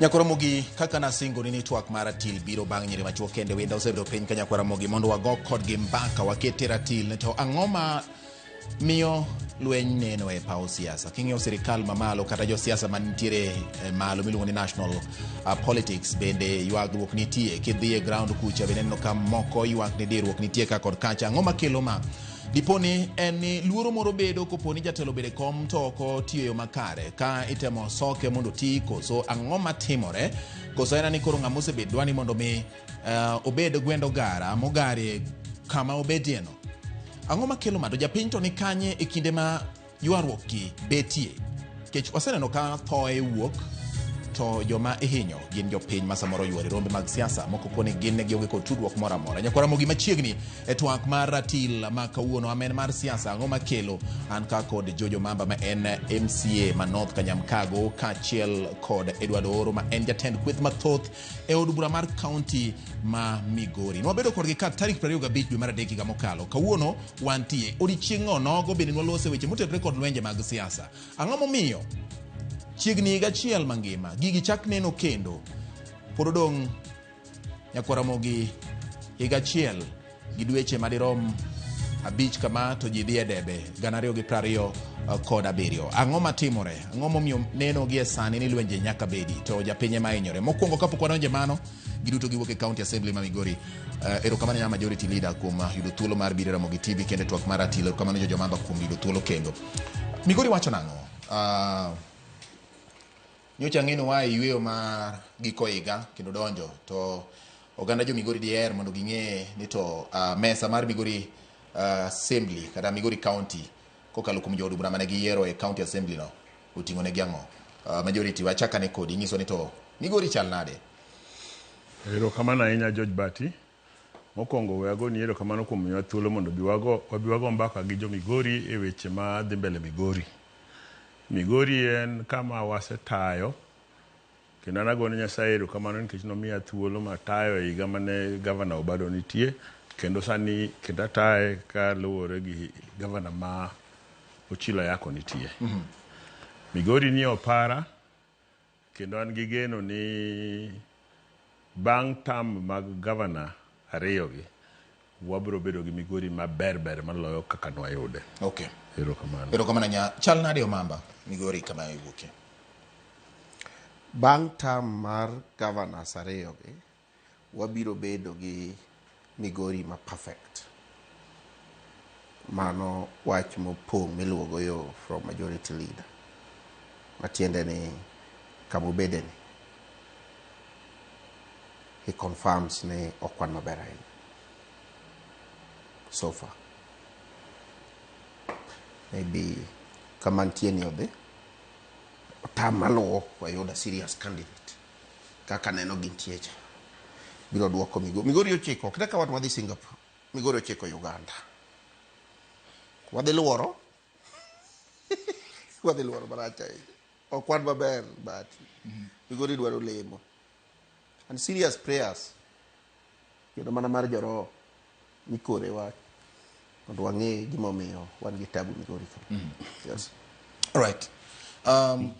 Nyakwaramogi kaka nasingoni ni twak mar ratil biro bang' nyiri machuok kende wenda osebedo piny ka Nyakwaramogi mondo wago kodgi mbaka wakete ratil to ang'o ma miyo Lweny neno e paw siasa. King'iyo sirikal mamalo kata josiasa manitiere malo miluongo ni national politics bende ywagruok nitie. Kidhi e ground kucha bende ineno ka moko ywak ni dirruok nitie ka kod kacha. Ang'o makelo ma? Dipo ni en ni luoro moro bedo kopo ni jatelo obedo e kom to ok otiyo e yo makare ka itemo soke mondo oti koso ang'o matimore koso en ni koro ng'ama osebet dwa ni mondo mi obed gwend ogara mogarie kama obedieno. Ang'o makelo ma? To japiny to ni kanye e kinde ma ywaruok gi betie? Nikech waseneno ka thoe wuok to joma ihinyo gin jopiny ma samoro yuore rombe mag siasa moko koni gin ne gionge kod tudruok moro amora. Nyakwar Ramogi machiegni e twak mar ratil ma kawuono amen mar siasa ang'o makelo an ka kod Jojo Mamba ma en MCA ma North Kanyamkago kaachiel kod Edward Ooro ma en jatend kweth mathoth e od bura mar kaunti ma Migori. Nwabedo kodgi ka tarik 25 dwe mar adek higa mokalo. Kawuono wantie odiechieng' onogo bende nwalose weche motenore kod lwenje mag siasa. Ang'o momiyo chiegni higa achiel mangima gigi chak neno kendo pod odong' nyakwar Ramogi higa achiel gi dweche madirom 5 kama to ji dhi e debe 2027. Ang'o matimore? Ang'o momiyo neno gi e sani ni lwenje nyaka bedi to japiny ema hinyore? Mokwongo kapok wadonjo e mano, giduto giwuok e County Assembly ma Migori. Erokamano nya majority leader kuom yudo thuolo mar biro e Ramogi TV kendo e twak mar ratil. Erokamano Jojo Mamba kuom yudo thuolo kendo. Migori wacho nang'o? Nyocha ang'e ni waa e yweyo mar giko higa kendo donjo to oganda jo Migori diher mondo ging'e ni to mesa mar Migori Assembly kata Migori County kokalo kuom jood bura mane giyiero e County Assembly no oting'o negi ang'o? Majority wachakane kodi inyiso ni to Migori chal nade? Erokamano ahinya George Bati. Mokwongo we agoni erokamano kuom miyowa thuolo mondo wabi wago mbaka gi jo Migori e weche ma dhi mbele Migori. Migori en kama wasetayo kendo an agone Nyasaye erokamano nikech nomiya thuolo matayo e higa mane gavana Obado nitie kendo sani kendo ataye kaluwore gi gavana ma Ochilo Ayako nitie. Migori nie opara kendo an gi geno ni bang' term mag gavana ariyogi wabiro bedo gi Migori maber ber maloyo kaka nwayude. Okay. Erokamano. Erokamano nya. Chal nade Omamba Migori kama iwuokie? Bang' term mar governors ariyogi, wabiro bedo gi Migori ma perfect. Mano wach mopong' miluwogo yo from majority leader. Matiende ni kamobede ni, he confirms ni ok wan maber ahinya. So far. Maybe kama nitie ni odhi, term maluwo wayudo a serious candidate. Kaka neno gintie cha. Biro duoko Migori. Migori ochiko, kata ka wan wadhi Singapore, Migori ochiko Uganda. Wadhi luoro. Wadhi luoro marach ahinya. Ok wan maber, but Migori dwaro lemo. And serious prayers. Kendo mana mar joroho mikore wach mondo wang'e gimomiyo wan gi tabu Migori ka. Yes. Alright.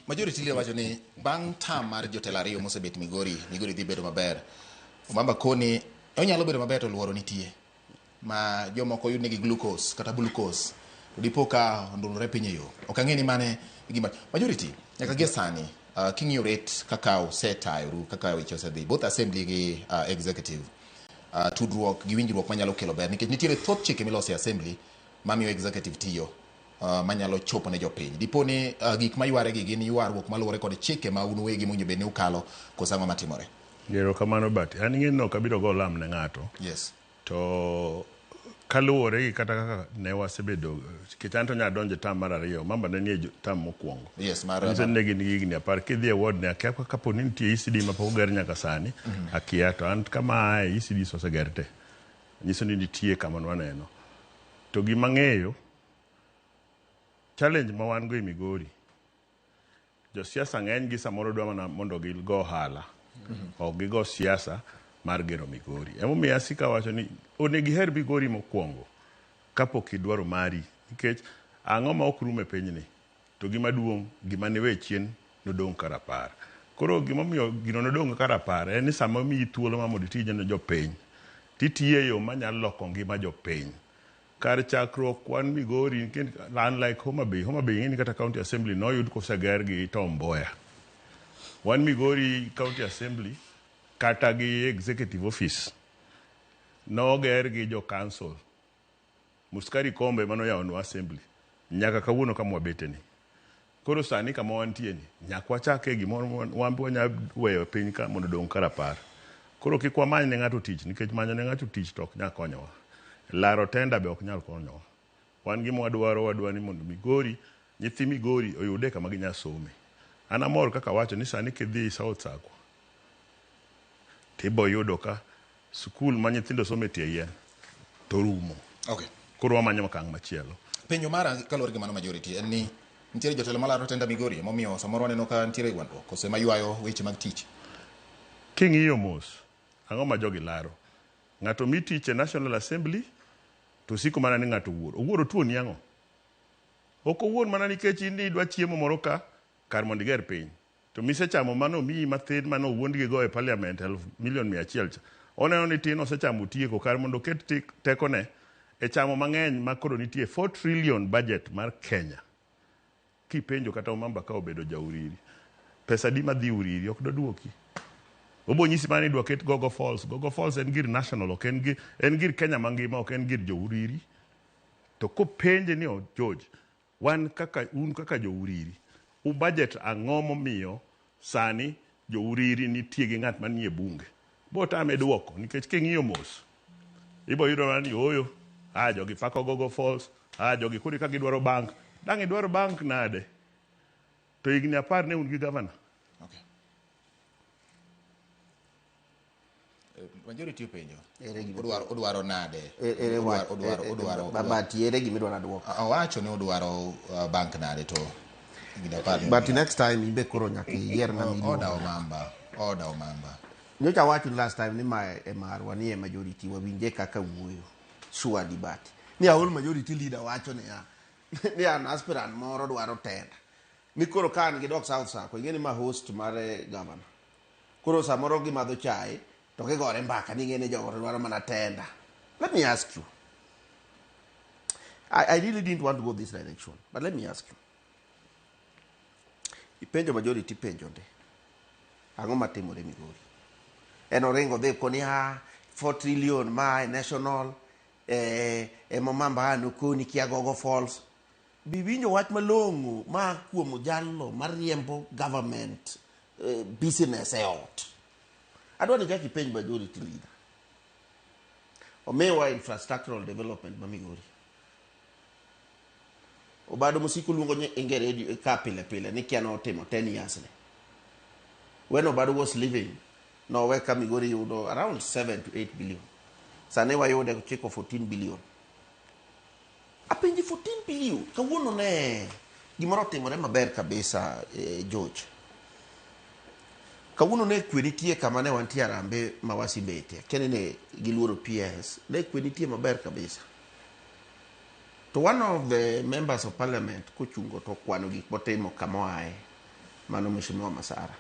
Majority leader wacho ni bang' term mar jotelo ariyo mosebet Migori, Migori dhi bedo maber. Omamba koni onyalo bedo maber to luoro nitie ma jomoko yud negi glucose kata glucose to dipo ka ondulore piny e yo. Ok ang'e ni mane gima majority nyaka gie sani king'iyo rate kaka osetayoru kaka weche osedhi both assembly gi executive tudruok gi winjruok manyalo kelo ber nikech nitiere thoth chike miloso e assembly mamiyo executive tiyo manyalo chopo ne jopiny. Dipo ni gik mayware gi gin ywaruok maluwore kod chike ma un uwegi mowinjo bed ni ukalo koso ang'o matimore? Erokamano Bati. An ing'e ni ok abiro go lam ne ng'ato. Yes. To kaluwore gi kata kaka ne wasebedo nikech an to nya donjo e term mar ariyo mamba ne nie term mokwongo. Yes, mar Nyiso ni ne gin gi higni 10. Kidhi e ward ne akia kapo ni nitie ECD mapok oger nyaka sani, akia to an kama aaye ECDs oseger te. Nyiso ni nitie kama nwaneno. To gima ang'eyo, challenge ma wan go e Migori, josiasa ng'eny gi samoro dwa mana mondo gigo ohala. Ok gigo siasa mar gero Migori. Emomiyo asiko awacho ni onego iher Migori mokwongo kapok idwaro mari. Nikech ang'o ma ok rum e pinyni? To gima duong' gima niwe chien nodong' ka rapar. Koro gimomiyo gino nodong' ka rapar en ni sama omiyi thuolo mar mondo iti ne jopiny, titiyo e yo manyalo loko ngima jopiny. Kar chakruok wan Migori, unlike Homa Bay, Homa Bay ing'e ni kata County Assembly noyud koseger gi Tom Mboya. Wan Migori County Assembly kata gi Executive Office noger gi jo council. Muskari Kombe manoyawonwa assembly nyaka kawuono kama wabete ni. Koro sani kama wantie ni nyaka wachake gimoro wan be wanya weyo piny ka mondo odong' ka rapar. Koro kik wamany ne ng'ato tich nikech manyo ne ng'ato tich to ok nyal konyowa. Laro tender be ok nyal konyowa. Wan gima wadwaro wadwa ni mondo Migori, nyithi Migori oyude kama ginya some. An amor kaka awacho ni sani kidhi South Sakwa tibo yudo ka skul ma nyithindo some tie yien to rumo. Okay. Koro wamanyo okang' machielo. Penjo mara kaluwore gi mano majority en ni nitiere jotelo malaro tenda Migori emomiyo samoro waneno ka nitiere gwandruok kose maywayo weche mag tich. King'iyo mos, ang'o ma jogi laro? Ng'ato mi tich e National Assembly to siko mana ni ng'ato owuor. Owuor otuoni ang'o? Ok owuor mana nikech in idwa chiemo moro ka kar mondo iger piny. To misechamo mano omiyi mathin mane owuondgi go e parliament eluf million 100 cha. Oneno ni tin osechamo otieko kar mondo oket tekone e chamo mang'eny ma koro nitie 4 trillion budget mar Kenya. Kipenjo kata Omamba ka obedo ja Uriri, pesa adi madhi Uriri ok doduoki. Obo nyisi mana ni idwa ket Gogo Falls. Gogo Falls en gir national, ok en gir, en gir Kenya mangima, ok en gir jo Uriri. To kopenje ni oh, George, wan kaka un kaka jo Uriri, u budget ang'o momiyo sani jo Uriri nitie gi ng'at manie bunge? Bo tame duoko nikech king'iyo mos ibo yudo mana ni ooyo, ah jogi pako Gogo Falls, ah jogi koro ka gidwaro bank. Dang' idwaro bank nade? To higni 10 ne un gi governor. Okay. Majority openjo. Odwaro odwaro nade? Ere Odwaro odwaro odwaro. Babati ere gima idwaro duoko. Owacho ni odwaro bank nade to higni 10 ne But next time ibe koro nyaka iyier ng'ama iluongo. Oda Omamba, oda Omamba. Nyocha awacho ni last time ni ma e marwa ni e majority wawinje kaka wuoyo. Surely but. Ni aol majority leader wacho niya ni an aspirant moro dwaro tender. Ni koro ka an gidok South Sacco ing'e ni ma host mar governor. Koro samoro gimadho chai to gigore mbaka ni ing'e ni jogo to dwaro mana tender. Let me ask you. I really didn't want to go this direction, but let me ask you. Ipenjo majority penjo ndi. Ang'o matimore Migori? En oringo dhi koni ha 4 trillion ma e national ema Omamba an okoni kia Gogo Falls. Biwinjo wach malong'o ma kuom jalno mariembo government business e ot. Adwa ni chak ipenj majority leader. Omiwa infrastructural development ma Migori. Obado Mosiko luongo nyinge radio ka pile pile ni kia notimo 10 years ne. When Obado was living, nowe ka Migori yudo around 7 to 8 billion. Sani wayude chiko 14 billion. Apenji 14 billion. Kawuono ne gimoro otimore maber kabisa George. Kawuono ne kwe nitie kama ne wantie Harambee ma wasibete. Akia ni ne giluoro PS. Ne kwe nitie maber kabisa. To one of the members of parliament kochungo to okwano gik motimo kama oaye. Mano Mheshimiwa Masara.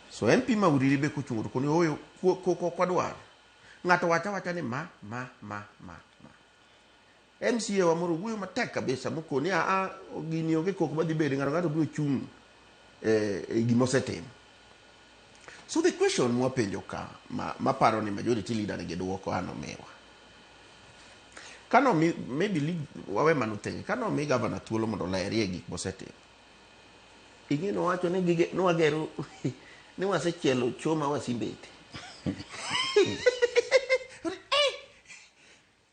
So MP ma Uriri be kochungo to koni oyo koko ok wadwar. Ng'ato wacha wacha ni ma ma ma ma ma. MCA wa moro wuoyo matek kabisa mokoni a a gini onge koko madhi bedo ng'ato ng'ato biro chung' e gima osetimo. So the question mwapenjo ka ma maparo ni majority leader nigi duoko an omiwa. Kano mi maybe leave, wawe mano tenge. Kano mi governor thuolo mondo olerie gik mosetimo. Ing'e nowacho ni gige nwagero ni wasechielo choo ma wasimbete.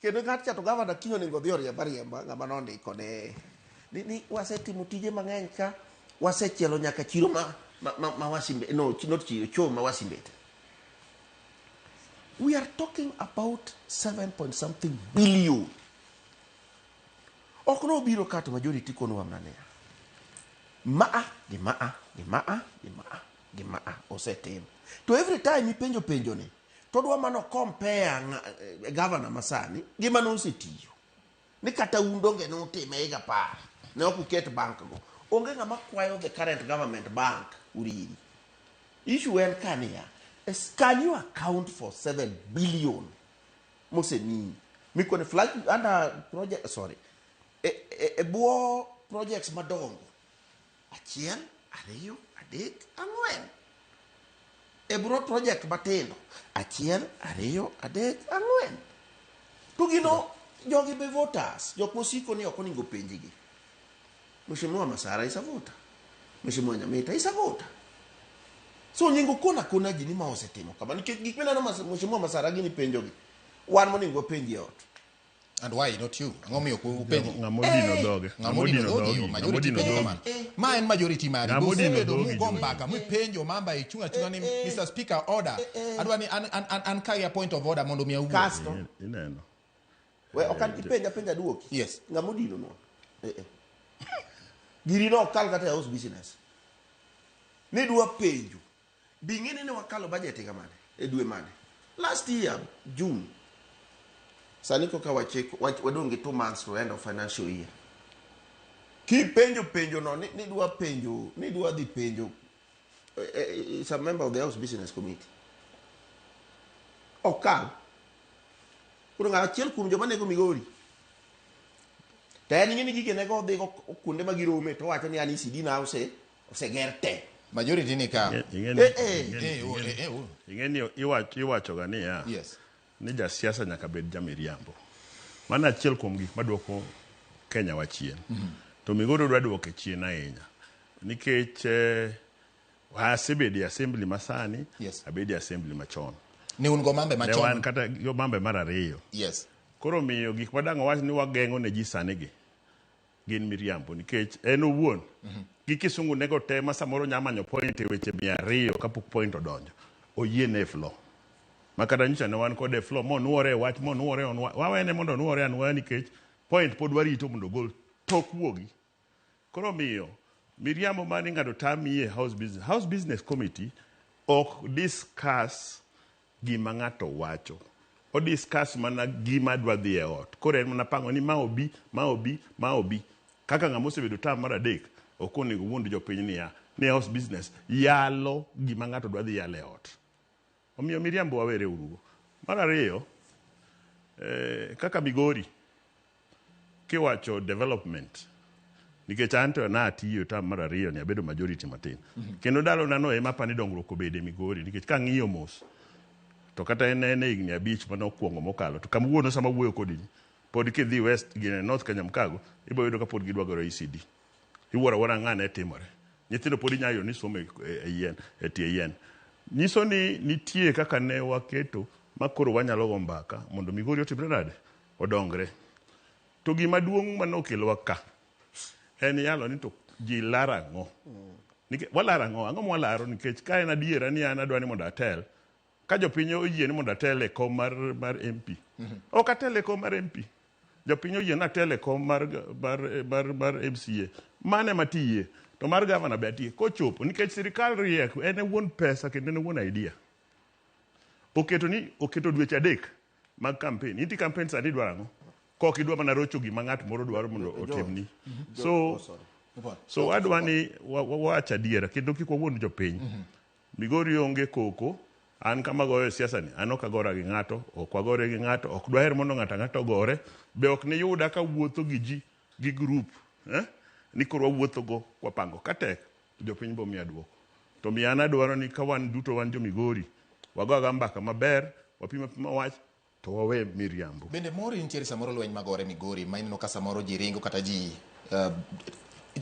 Kendo ng'at cha to governor kiny onego odhi oriemb ariemba ng'ama nondiko ne ni wasetimo tije mang'eny ka wasechielo nyaka chiro ma wasimbe no not chiro choo ma wasimbete. We are talking about 7 point something billion. Ok nobiro ka to majority konowa mana niya. Maa gi maa gi maa gi maa gi maa osetim. To every time ipenjo penjo ni to dwa mano compare governor masani gi mane osetiyo. Ni kata un donge ne utime higa 10 ne ok uket bank go. Onge ng'ama kwayo the current government bank Uriri. Issue en ka niya, can you account for 7 billion mosemiyi? Mikone flag under project sorry. E, e, e bwo projects madongo. Achiel, ariyo, adek, ang'wen. E bwo project matindo. Achiel, ariyo, adek, ang'wen. To gino jogi be voters, jok mosiko ni ok onego penjgi. Mheshimiwa Masara is a voter. Mheshimiwa Nyamita is a voter. So onego kon akona ji ni ma osetimo kama nikech gik mineno Mheshimiwa Masara gini penjogi. Wan monego wapenji e ot. And why not you? Ang'o miyo ok upenji? Ng'ama odino dhoge. Ng'ama odino dhogi, majority penjo kamano. Ma en majority mari. Ng'ama odino Usebedo dhogi, mugo mbaka, mipenjo mamba ichung' achung'a ni Mr. Speaker order. Adwa ni an an an, an ka gi a point of order mondo mi awuo. Kasto. Ineno. We ok an ipenja penja duoki. Yes. Ng'ama odino nwa. Eh, eh. Giri no ok kal kata e house business. Nidwa penjo. Bi ing'e ni wakalo budget higa mane? E dwe mane? Last year, June. Sani koka wachiko, wadong' gi 2 months to end of financial year. Kipenjo penjo no, ni, nidwa penjo, nidwa dhi penjo. It's a member of the House Business Committee. Ok kal. Koro ng'a achiel kuom joma nego Migori. To en ing'e ni gige nego odhi go kuonde ma girome to owacho ni an ECD na oseger te. Majority ni ka. Eh, eh. Ing'e ni iwachoga niya Yes. ni jasiasa nyaka bed jamiriambo. Mano achiel kuom gik maduoko Kenya wa chien. To Migori dwa duoke chien ahinya. Nikech asebedo e assembly masani, Yes. abedo e assembly machon. Ne un go mambe Ne machon. wan kata go mambe mar ariyo. Yes. Koro miyo gik madang' wach ni wageng'o ne ji sani gi gin miriambo nikech en owuon gi kisungu nego te ma samoro nya manyo point e weche 200 kapok point odonjo oyie ne e floor ma kata nyocha ne wan kode e floor monuore e wach monuore wawene mondo onuore anuoya nikech point pod warito mondo ogol tok wuogi. Koro miyo miriambo mani ng'ato tami e house business committee ok discuss gima ng'ato wacho, o discuss mana gima dwa dhi e ot. Koro en mana pango ni ma obi, ma obi, ma obi. Kaka ng'ama osebedo term mar adek ok onego wuond jopiny niya ni house business yalo gima ng'ato dwa dhi yalo e ot. Omiyo miriambo wawere urugo. Mar ariyo, kaka Migori kiwacho development nikech an to natiyo term mar ariyo ni abedo majority matin. Kendo ndalo nano ema apani dongruok obede Migori nikech kang'iyo mos to kata en e higni 5 mane okuongo mokalo to kawuono sama wuoyo kodi ni pod kidhi West gi North Kanyamkago ibo yudo ka pod gidwa gero ECD. Iwuoro awuora ng'ane timore. Nyithindo pod inyalo yudo ni somo e yien, e tie yien. Nyiso ni nitie kaka ne waketo ma koro wanyalo go mbaka mondo Migori otimre nade? Odongre. To gima duong' manokelowa ka en yalo ni to ji laro ang'o? Nikech walaro ang'o? Ang'o mwalaro? Nikech ka en adiera ni an adwa ni mondo atel, ka jopiny oyie ni mondo atel e kom mar MP. Ok atel e kom mar MP. Jopiny oyie ni atel e kom mar MCA. Mano ema tiye. To mar gavana be atiye. Kochopo, nikech sirikal riek, en e wuon pesa kendo en e wuon idea. Oketo dweche 3 mag campaign. Inti campaign sani idwaro ang'o? Kok idwa mana rocho gima ng'at moro dwaro mondo otimni. So adwa ni wawach adiera kendo kik wawuond jopiny. Migori onge koko. An kama goyo siasa ni, an ok agora gi ng'ato, ok wagore gi ng'ato, ok dwaher mondo ng'ato ang'ata ogore. Be ok niyuda ka wuotho gi ji, gi group, Ni koro wawuotho go kwapango. Ka tek, to jopiny bo miya duoko. To miyo an adwaro ni ka wan duto wan jo Migori, wago aga mbaka maber, wapim apima wach, to wawe miriambo. Bende mori nitiere samoro lweny magore Migori ma ineno ka samoro ji ringo kata ji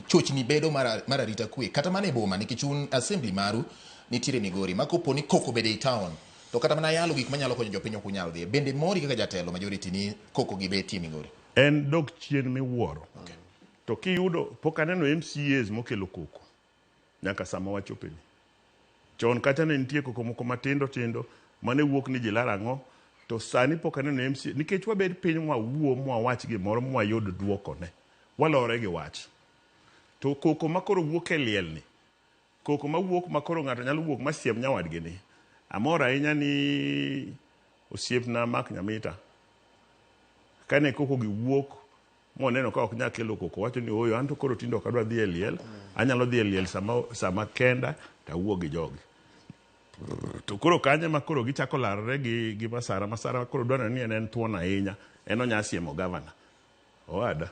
chochni bedo mar arita kwe kata mana e boma nikech un assembly maru nitiere Migori ma kopo ni koko bede ei town to kata mana yalo gik manyalo konyo jopiny ok unyal dhiye. Bende mori kaka jatelo majority ni koko gi betie Migori? En dok chien miwuoro. To kiyudo pok aneno MCAs mokelo koko nyaka sama wachopeni. Chon kacha ne nitie koko moko matindo tindo mane wuok ni ji laro ang'o, to sani pok aneno MCA nikech wabed piny mwawuo mwawach gimoro mwayud duokone. Walore gi wach. To koko makoro wuok e liel ni, koko mawuok makoro ng'ato nyalo wuok masiem nyawadgi ni. Amor ahinya ni osiepna Mark Nyamita kane koko gi wuok moneno ka ok nyal kelo koko, wacho ni oyo an to koro tinde ok adwa dhi e liel, anyalo dhi e liel sama kenda to awuo gi jogi. To koro kanyo ema koro gichako larore gi Masara. Masara koro dwaro ni en thuon ahinya. En onya siemo gavana. Owada.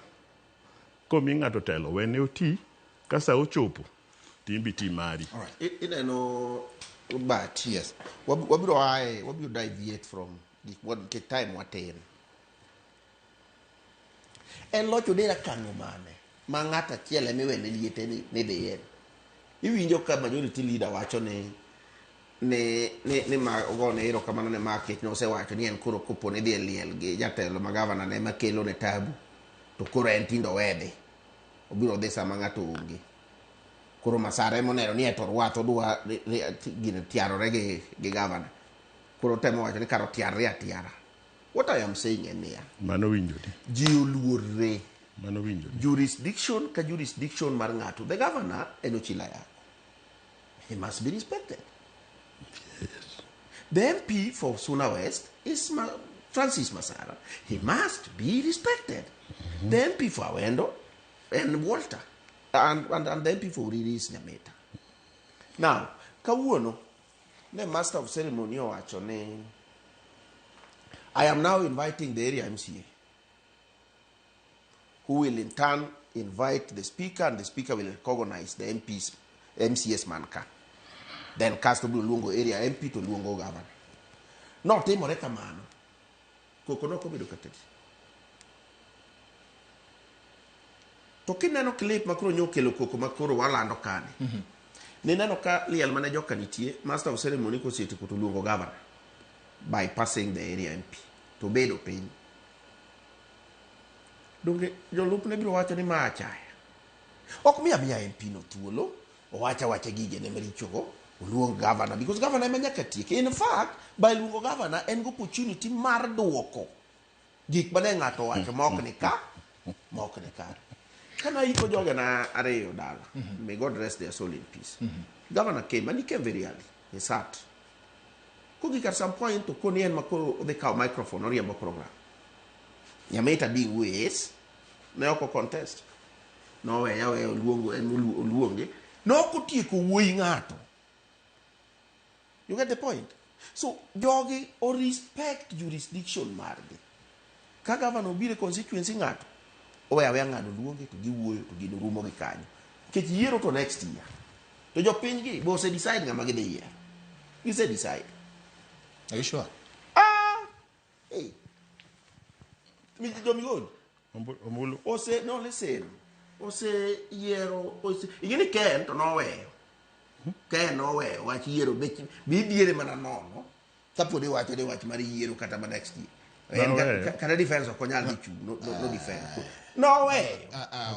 Komi ng'ato telo, wene oti, ka sa ochopo, to in be ti mari. Ineno but yes wabiro ae wabiro deviate from gik nikech time watin en loch odera kang'o mane ma ng'ato achiel ema iwene liete ni dhiye iwinjo ka majority leader wacho ni ni ma ogone erokamano ne ma kech nosewacho ni en koro kopo ni dhi e liel gi jatelo ma gavana ne ema kelo ne tabu to koro en tindo wedhi obiro dhi sama ng'ato onge koro Masara ema oneno ni eto rwath odwa gino tiarore gi gavana koro otemo wacho ni kar otiarre atiara. What I am saying en niya, Mano winjoni. ji oluorre. Mano winjoni. Jurisdiction ka jurisdiction mar ng'ato, the governor en Ochila Yako, he must be respected. Yes. The MP for Suna West is Francis Masara, he must be respected. The MP for Awendo and Walter and the MP for Uriri is Nyamita. Now, kawuono ne master of ceremony owacho ni I am now inviting the area MCA, who will in turn invite the speaker, and the speaker will recognize the MPs, MCS man ka. Then kasto biro luongo area MP to luongo governor. Notimore kamano. Koko nok obedo kata di. To kineno clip ma koro nyokelo koko ma koro walando kani. Nineno ka liel mane joka nitie, master of ceremony kosetieko to luongo governor bypassing the area MP to bedo piny. Donge jolupne biro wacho ni ma achaya. Ok miya miya MP no thuolo, owacha wacha gigene marichogo, oluong governor, because governor ema nyaka tieke. In fact, by luongo governor, en gi opportunity mar duoko gik mane ng'ato owacho ma ok ni ka, ma ok ni kare. Kana iko jogena ariyo dala, may God rest their soul in peace. Governor came, and he came very early. He sat. Kogik at some point, to koni en makoro odhi kawo microphone, oriembo program. Nyamita being who he is, ne ok contest. Noweya aweya oluongo, en oluonge. Ne ok otieko wuoyi ng'ato. You get the point? So, jogi o respect jurisdiction margi. Ka governor obiro e constituency ng'ato, oweya aweya ng'ano luonge to giwuoyo to gino rumo gi kanyo. Nikech yiero to next year. To jopiny gi be ose decide ng'ama gidhi yiero. Gise decide. Are you sure? Ah! Hey. Jo Migori. Ombulu. Ose, no listen. Ose yiero, ose, ing'e ni Ken to noweyo. Ken noweyo wach yiero be ibiere mana nono. Kapod iwacho ni wach mar yiero kata ma next year. En Noweyo. kata defense ok onyal dhi chung', no defense. Noweyo.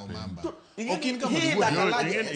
Omamba. To, ing'e Ok in kama he iwuoyo. that George, alleges,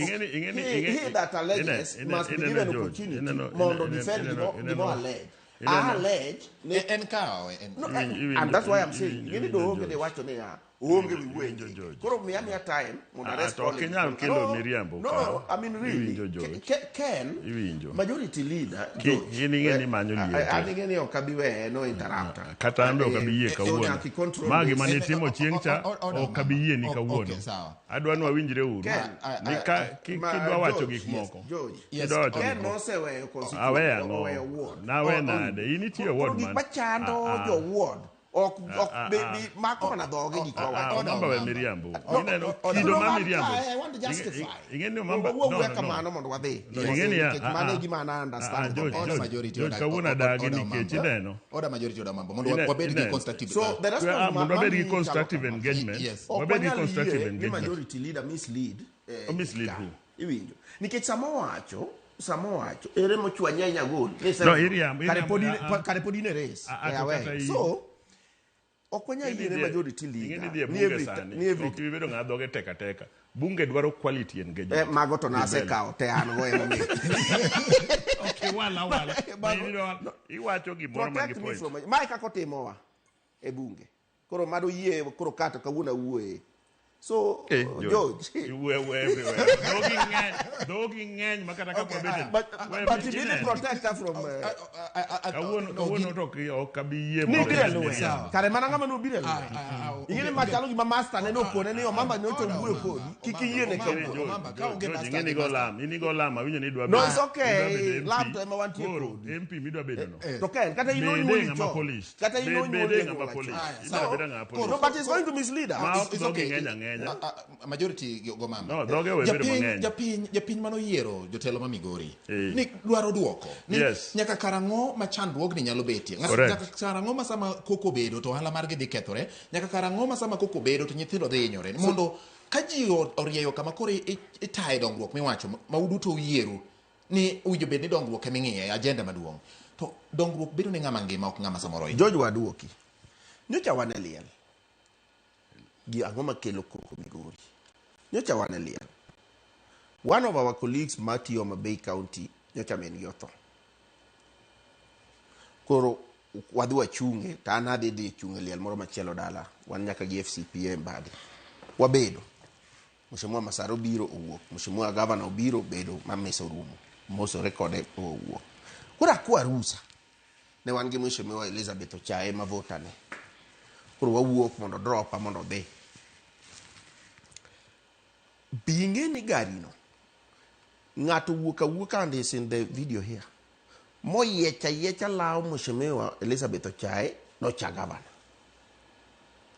he that alleges must be given opportunity mondo defend gimo allege. I allege ni En kawo en. No, and that's why I'm saying, ing'e ni do onge ni wacho niya, oonge wi weche. Koro miya miya time mondo Ah, arespond. to ok inyal kelo No, miriambo No, ka. I mean really. Iwinjo, George. Ken, Iwinjo. majority leader, George. In ing'e ni imanyo liete. An ing'e ni ok abi weye, no interrupter. Kata an be ok abi yie kawuono. Nyaka i-control Ma this. gima nitimo chieng' cha, ok abi yie ni kawuono. Okay, sawa. Adwa ni wawinjre uru. Ken, Ni ka kidwa wacho gik yes, moko. George. Kidwa wacho Ken gik moko. noseweyo constituency, Awe ang'o? oweyo ward. Nawe nade? In itiyo Koro ward gik man. machando jo ward ok ok be mako mana dhoge gik Ah, mawacho. Omamba we miriambo. No, Ineno no, kido no, ma man miriambo. ka, I want to justify. Ing'e ni Omamba Wuo no, wuoya no, no. kamano mondo wadhi. No, ing'e ni ya, Nikech ah, mano e ah. gima na Ah, understand. George, Order George, majority, George, order- kawuono order- adagi order nikech Omamba. ineno. Order majority, order Omamba. Mondo wabed gi Ineno. constructive. So the response Mondo wabed gi ma- constructive engagement. Yes. Ok Wabed gi wanyal constructive yie ni engagement. majority leader mislead. O mislead ka. who? Iwinjo. Nikech sama owacho, sama owacho, ere mochwanye ahinya gol. No, iriambo, Kare iriambo, pod in- ah, ah. kare pod in e race. Ah, ah, Eh, to aweyo. kata in- So, ok wanyal yie ne majority Ing'e ni leader. dhi e Ni bunge every sani. ni every Ok ibi bedo ng'a dhoge tek ateka. Bunge dwaro quality engagement. Mago to Dhi mbele. nasekawo te an go emomiyo. Ok iwal awala. Iwacho gimoro man gi Protect me point. from mae kaka otimowa e bunge. Koro mado yie koro kata kawuono awuoye. So, George. Iwuoyo everywhere. Dhogi ng'eny, dhogi ng'eny ma kata ka wabede. But he didn't protect her from... Kawuono kawuono to ok abi yie Ni mondo biro e ibed lweny. miriambo. Kare mana ng'ama nobiro e lweny. Ing'e ni machalo gima master ne nokone ni omamba ne ocho wuoyo kodi. Kik iyiene kawuono. George, ing'e ni go lam, in igo lam, awinjo ni idwa No, bedo- it's okay. idwa bedo MP. Lam to ema wantie Koro, kodi. MP midwa bedo no. To ken, kata in Bede onyuoli ng'ama chon. police. Kata in onyuoli Bede e ng'ama nyuol police. achon. Idwa bedo ng'ama police. No, but it's going to mislead us. Ma ok It's dhogi okay. ng'eny ang'enya. Majority go mama. No, dhoge we bedo Japiny- mang'eny. Japiny manoyiero jotelo ma Migori ni dwaro duoko ni Yes. nyaka karang'o ma chandruogni nyalo betie. Correct. Nyaka karang'o ma sama koko obedo to ohala margi dhi kethore, nyaka karang'o ma sama koko obedo to nyithindo dhi hinyore. Mondo ka ji orieyo kama koro itaye dongruok miwacho ma uduto uyieru ni owinjo bed ni dongruok ema ing'iye agenda maduong', to dongruok bedo ne ng'ama ngima ok ng'ama samoro hinyore. George waduoki. Nyocha wan e liel. Gi ang'o makelo koko Migori? Nyocha wan e liel. One of our colleagues matiyo Homa Bay County nyocha min gi otho. Koro wadhi wachung'e to an adhi dhi chung' e liel moro machielo dala. Wan nyaka gi FCPA e mbadi. Wabedo. Mheshimiwa Masara obiro owuok. Mheshimiwa Governor obiro obedo ma mesa orumo. Mosore kode owuok. Koro akwa rusa. Ne wan gi Mheshimiwa Elizabeth Ochaye ma vota ne. Koro wawuok mondo dropa mondo odhi. Bi ing'e ni gari no ng'ato wuok awuoka and is in the video here. Moyiecha yiecha law Mheshimiwa Elizabeth Ochaye nocha gavana.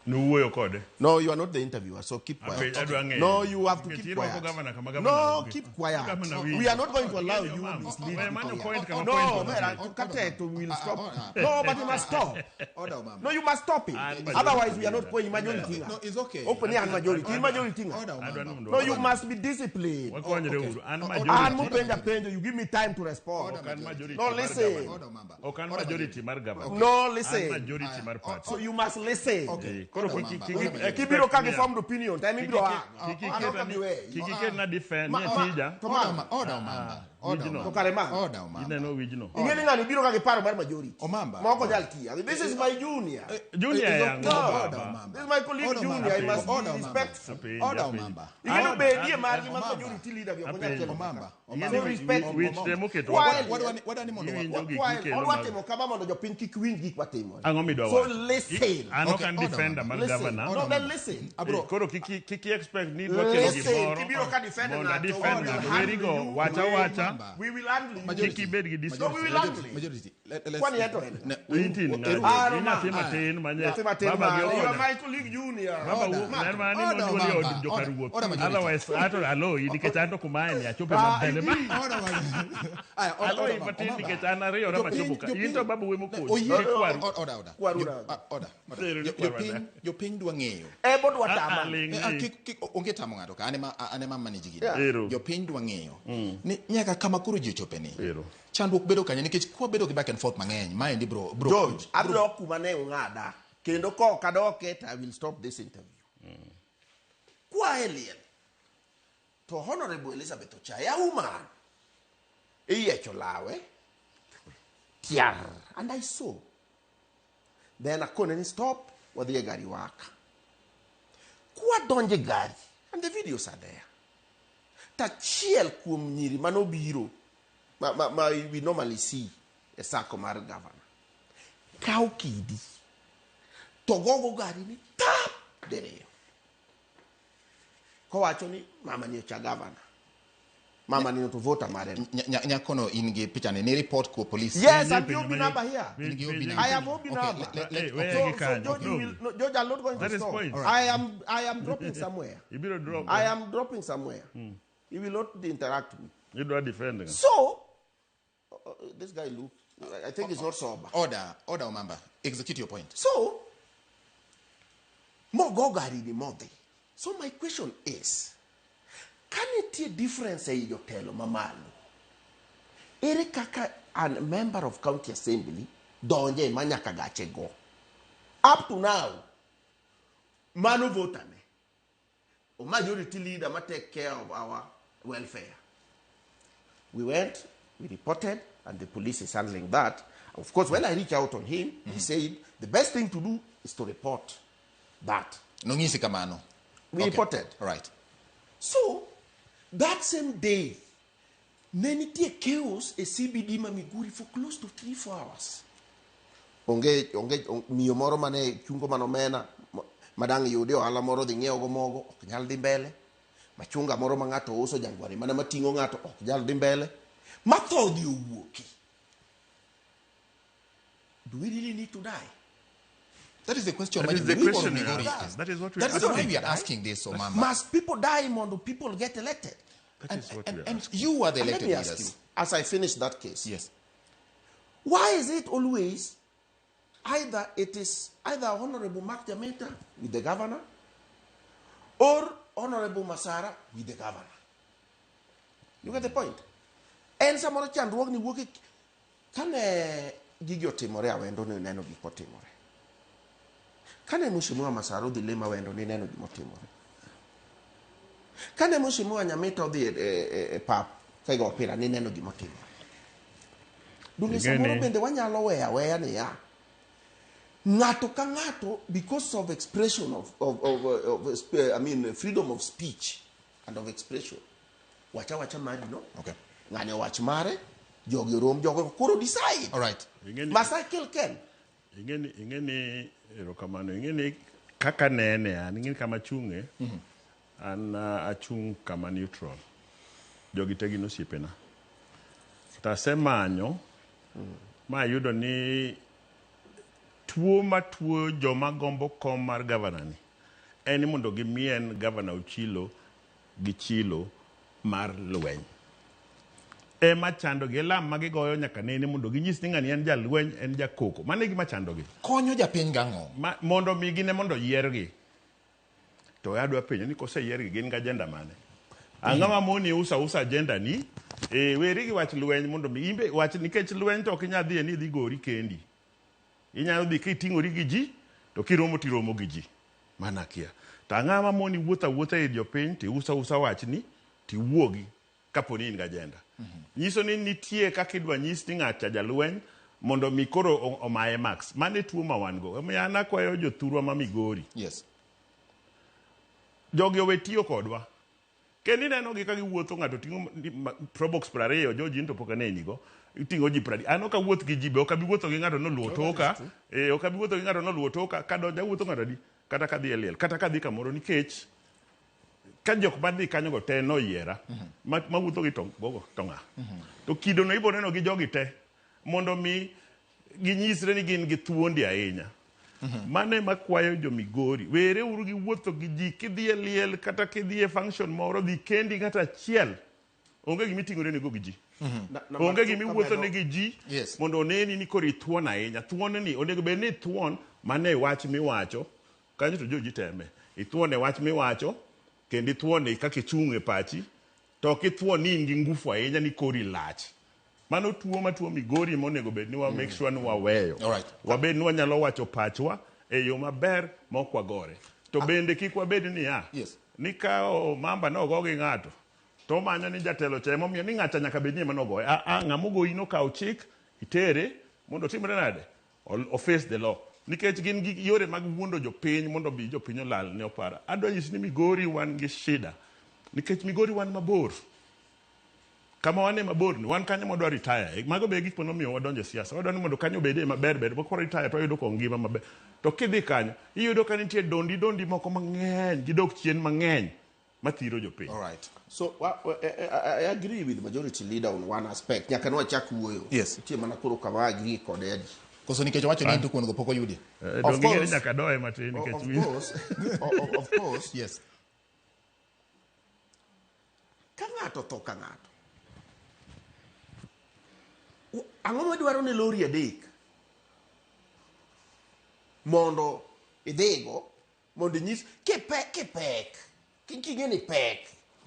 Nuwuoyo kode. No, you are not the interviewer, so keep quiet. Adwa ng'eyo. No, you have to Nikech keep irwako quiet. gavana kama gavana No, onge. keep quiet. Gavana winjo. We are not going to allow you Ma'am, mislead we manyo people point here. kama No, point Vera, onge. Kate, we will stop. No, but you must stop. Order, ma'am. No, you must stop it. An Otherwise, we are not going majority. No, it's okay. Open here and majority. In majority. Order, ma'am. No, you must be disciplined. Wakonyre uru. An An majority. mupenja penjo, you give me time to respond. Ok an majority No, mar listen. gavana. Ok an majority mar gavana. No, listen. An majority mar party. So you must listen. Koro kik Kibiro ka gi formed opinion, time ibiro a. An ok abi weyi. Kik iketna defend Ma- ni ma- tija. to ma- Order, Omamba. Wijno. To kare ma. Order, Omamba. Ineno wijno. Ing'e ni ng'ani biro ka gi paro mar majority. Omamba. Ma ok onyal tiyo. This is my junior. Junior It's ya okay. ang'o Order, baba? Omamba. This is my colleague Order, junior. Omamba. I must Order, be Omamba. respectful. Apenji, Order, apenji. Omamba. Ing'e ni bedie margi ma Omamba. majority leader gi ok onyal Apenji. kelo. Omamba. Ing'e So ni respect. wich te moketo While- Wadwa ni mondo Iwinjo gik While- mikelo Odwa mag- timo kama mondo jopiny kik winj gik watimo. Ang'o midwa So wacho? listen. An ok Okay, an order, defender mar Listen. gavana. No, then listen. Abro. Koro kik i expect ni idwa kelo Listen. gimoro Kibiro ka defend mondo ng'ato, a defend we will ng'ato. handle Werigo you. wacha wacha. We will handle you. Majority. Kik ibed gi No, we will dispute. handle you. Majority. Kwani ento en? Intin ng'ato. Ah, In nyathi matin manye Nyathi matin baba gi ma- You are okonya. my colleague junior. Baba Order. wuok ler mana ni Order, nonyuoli e od Omamba. joka Order. ruoth. Order, majority. Otherwise ato aloyi nikech anto kuma aeni achope Ah, mabele ma. Order, majority. Aya, order, Aloyi order, matin Omamba. nikech an ariyora machopo ka. Jopiny- In to babu we mokuod. Oyie- Kik kwaru. Order, order. Kwaru nade? Order, order. Sero ni kwaru Jopiny dwa ng'eyo. E bod Ah, watama. ah, ling' Eh, li. kik onge tamo ng'ato ka an ema manage gini. Yeah. Ero. Jopiny dwa ng'eyo ni nyaka kama koro ji ochope ni. Ero. Chandruok bedo kanye nikech kwabedo gi back and forth mang'eny maendi bro bro George, adok kuma ne ung'ada. Kendo kok adoke to I will stop this interview. Kwa e liel, to Honorable Elizabeth Ochaye, a woman, iyiecho lawe, tiar, and I saw. Then akone ni stop, wadhi e gari waka. Kwadonjo e gari, and the videos are there. Tachiel kuom nyiri manobiro, ma we normally see e sako mar governor, kaw kidi, to gogo gari ni tap diriyo. Kowacho ni mama ni ocha governor. Mama ni to voter mare. no. Nyakono in gi pichane ni report kuo police. Yes, and the OB number here. In gi OB number. I have OB Okay, number. Eh, weye So, gi so kanyo. George, you will, no, George, I'm not going That to is stop. point. I am dropping somewhere. Ibiro drop. I am dropping somewhere. He will not interact with me. Idwa defend ng'a. So, this guy look, I think he's not sober. Order, order Omamba. Execute your point. So, mogo gari ni modhi. So my question is, ka nitie difference ei jotelo mamalo, ere kaka an member of county assembly donje ma nyaka gache go? Up to now, mano voter ne, o majority leader ma take care of our welfare. We went, we reported, and the police is handling that. Of course, when I reached out on him, he said the best thing to do is to report that. Nong'isi kamano. We reported. Right. So that same day ne nitie chaos e CBD ma Migori for close to 3-4 hours. Onge onge on, miyo moro mane chungo mana omena madang' yudi ohala moro dhi ng'iewo go mogo ok nyal dhi mbele. Machunga moro ma ng'ato uso jangware mana mating'o ng'ato ok nyal dhi mbele. Ma tho dhi owuoki. Do we really need to die? That is the question. That is the question we are asking. That is what we That are is why asking. we are asking this, Omamba. Must people die mondo people get elected? That is what we are And asking. you are the And let elected me ask leaders. you, as I finish that case. Yes. Why is it always either it is either Honorable Mark Nyamita with the governor or Honorable Masara with the governor? You get the point? En samoro chandruogni wuok e kane gigi otimore Awendo ni neno gik motimore. Kane Mheshimiwa Masara odhi lemo Awendo ni neno gimotimore. Kane Mheshimiwa Nyamita odhi e pap ka igo opira ni neno gimotimore. Donge samoro Ing'eni- bende wanyalo weyo aweya niya ng'ato ka ng'ato because of expression of I mean freedom of speech and of expression wacha wacha mari no okay. Ng'ani owach mare jogi orom jogo koro decide. All right. Ing'eni- Masai kill ken. Ing'eni erokamano. Ing'eni kaka nene an ing'eni kama achung'e an achung' kama neutral. Jogi te gin osiepena. To asemanyo ma ayudo ni tuo matuo joma gombo kom mar gavana ni en ni mondo gimien gavana Ochilo gi chilo mar lweny. Ema chandogi, e lam ma gigoyo nyaka nene mondo ginyis ni ng'ani en jalweny, en jakoko. Mano e gima chandogi. Konyo japiny gang'o? Mondo mi gine mondo yiergi. To adwa penjo ni koseyiergi gin gi agenda mane? Ang'o ma moni uso ausa agenda ni? E, weri gi wach lweny mondo mi imbe wach nikech lweny to ok inyal dhiye ni idhi gori kendi. Inyalo dhi kiting'ori gi ji to kiromo tiromo gi ji. Mana kia. To ang'o ma moni wuotho awuotha ir jopiny tiuso ausa wachni tiwuogi kapo ni in gi agenda. Nyiso ni nitie kaka idwa nyis ni ng'acha jalweny mondo mi koro omaye max. Mano e tuo ma wan go. Omiyo an akwayo jothurwa ma Migori. Yes. Jogi owe tiyo kodwa. Kendo ineno gi ka giwuotho ng'ato ting'o probox 20, George in to pok aneni go. Iting'o ji 20. An ok awuoth gi ji be ok abi wuotho gi ng'ato noluwo toka. Ok abi wuotho gi ng'ato noluwo toka. Kadonjo awuotho ng'ato adi? Kata kadhi e liel, kata kadhi kamoro nikech ka jok madhi kanyo go te noyiera. Mawuotho gi to gogo to ng'a. To kido no ibo neno gi jogi te mondo mi ginyisre ni gin gi thuondi ahinya. Mano ema kwayo jo Migori. Were uru gi wuotho gi ji kidhi e liel kata kidhi e function moro dhi kendi ng'ato achiel. Onge gima iting'ore nego gi ji. Onge gima iwuotho ne gi ji mondo oneni ni koro ithuon ahinya. Thuon ni onego bed ni ithuon mana e wach miwacho. Kanyo to joji teme. Ithuon e wach miwacho kendo ithuon e kaka ichung' e pachi. To ok ithuon ni in gi ngufu ahinya ni kori lach. Mano tuo matuo Migori monego bed ni wa make sure ni waweyo. Alright. Wabed ni wanyalo wacho pachwa e yo maber ma ok wagore. To bende kik wabed niya, ni ka Omamba nogo gi ng'ato, to omanyo ni jatelo cha emomiyo ni ng'acha nyaka bed ni ema nogoye. Ng'ama ogoyi nokaw chik, itere, mondo otimre nade? O face the law. Nikech gin gi yore mag wuondo jopiny mondo bi jopiny olal ne opara. Adwa nyisi ni Migori wan gi shida. Nikech Migori wan mabor. Kama wan e mabor ni, wan kanyo mwadwa retire. Mago be gik manomiyo wadonjo e siasa. Wadwa ni mondo kanyo obede maber ber. Mok retire to wayudo ko ngima maber. To kidhi kanyo, iyudo ka nitie dondi dondi moko mang'eny, gidok chien mang'eny mathiro jopiny. All right. So I agree with the majority leader on one aspect. Nyaka nwachak wuoyo. Yes. Nitie mana koro kama agree kode adi. Koso nikech owacho ni en to kuon go pok oyudi. Of course. Nyaka doye matin nikech Of course. Of course. Yes. Ka ng'ato tho ka ng'ato. Ang'o madwaro ni lori adek mondo idhigo mondo inyis kipek kipek king'e ni pek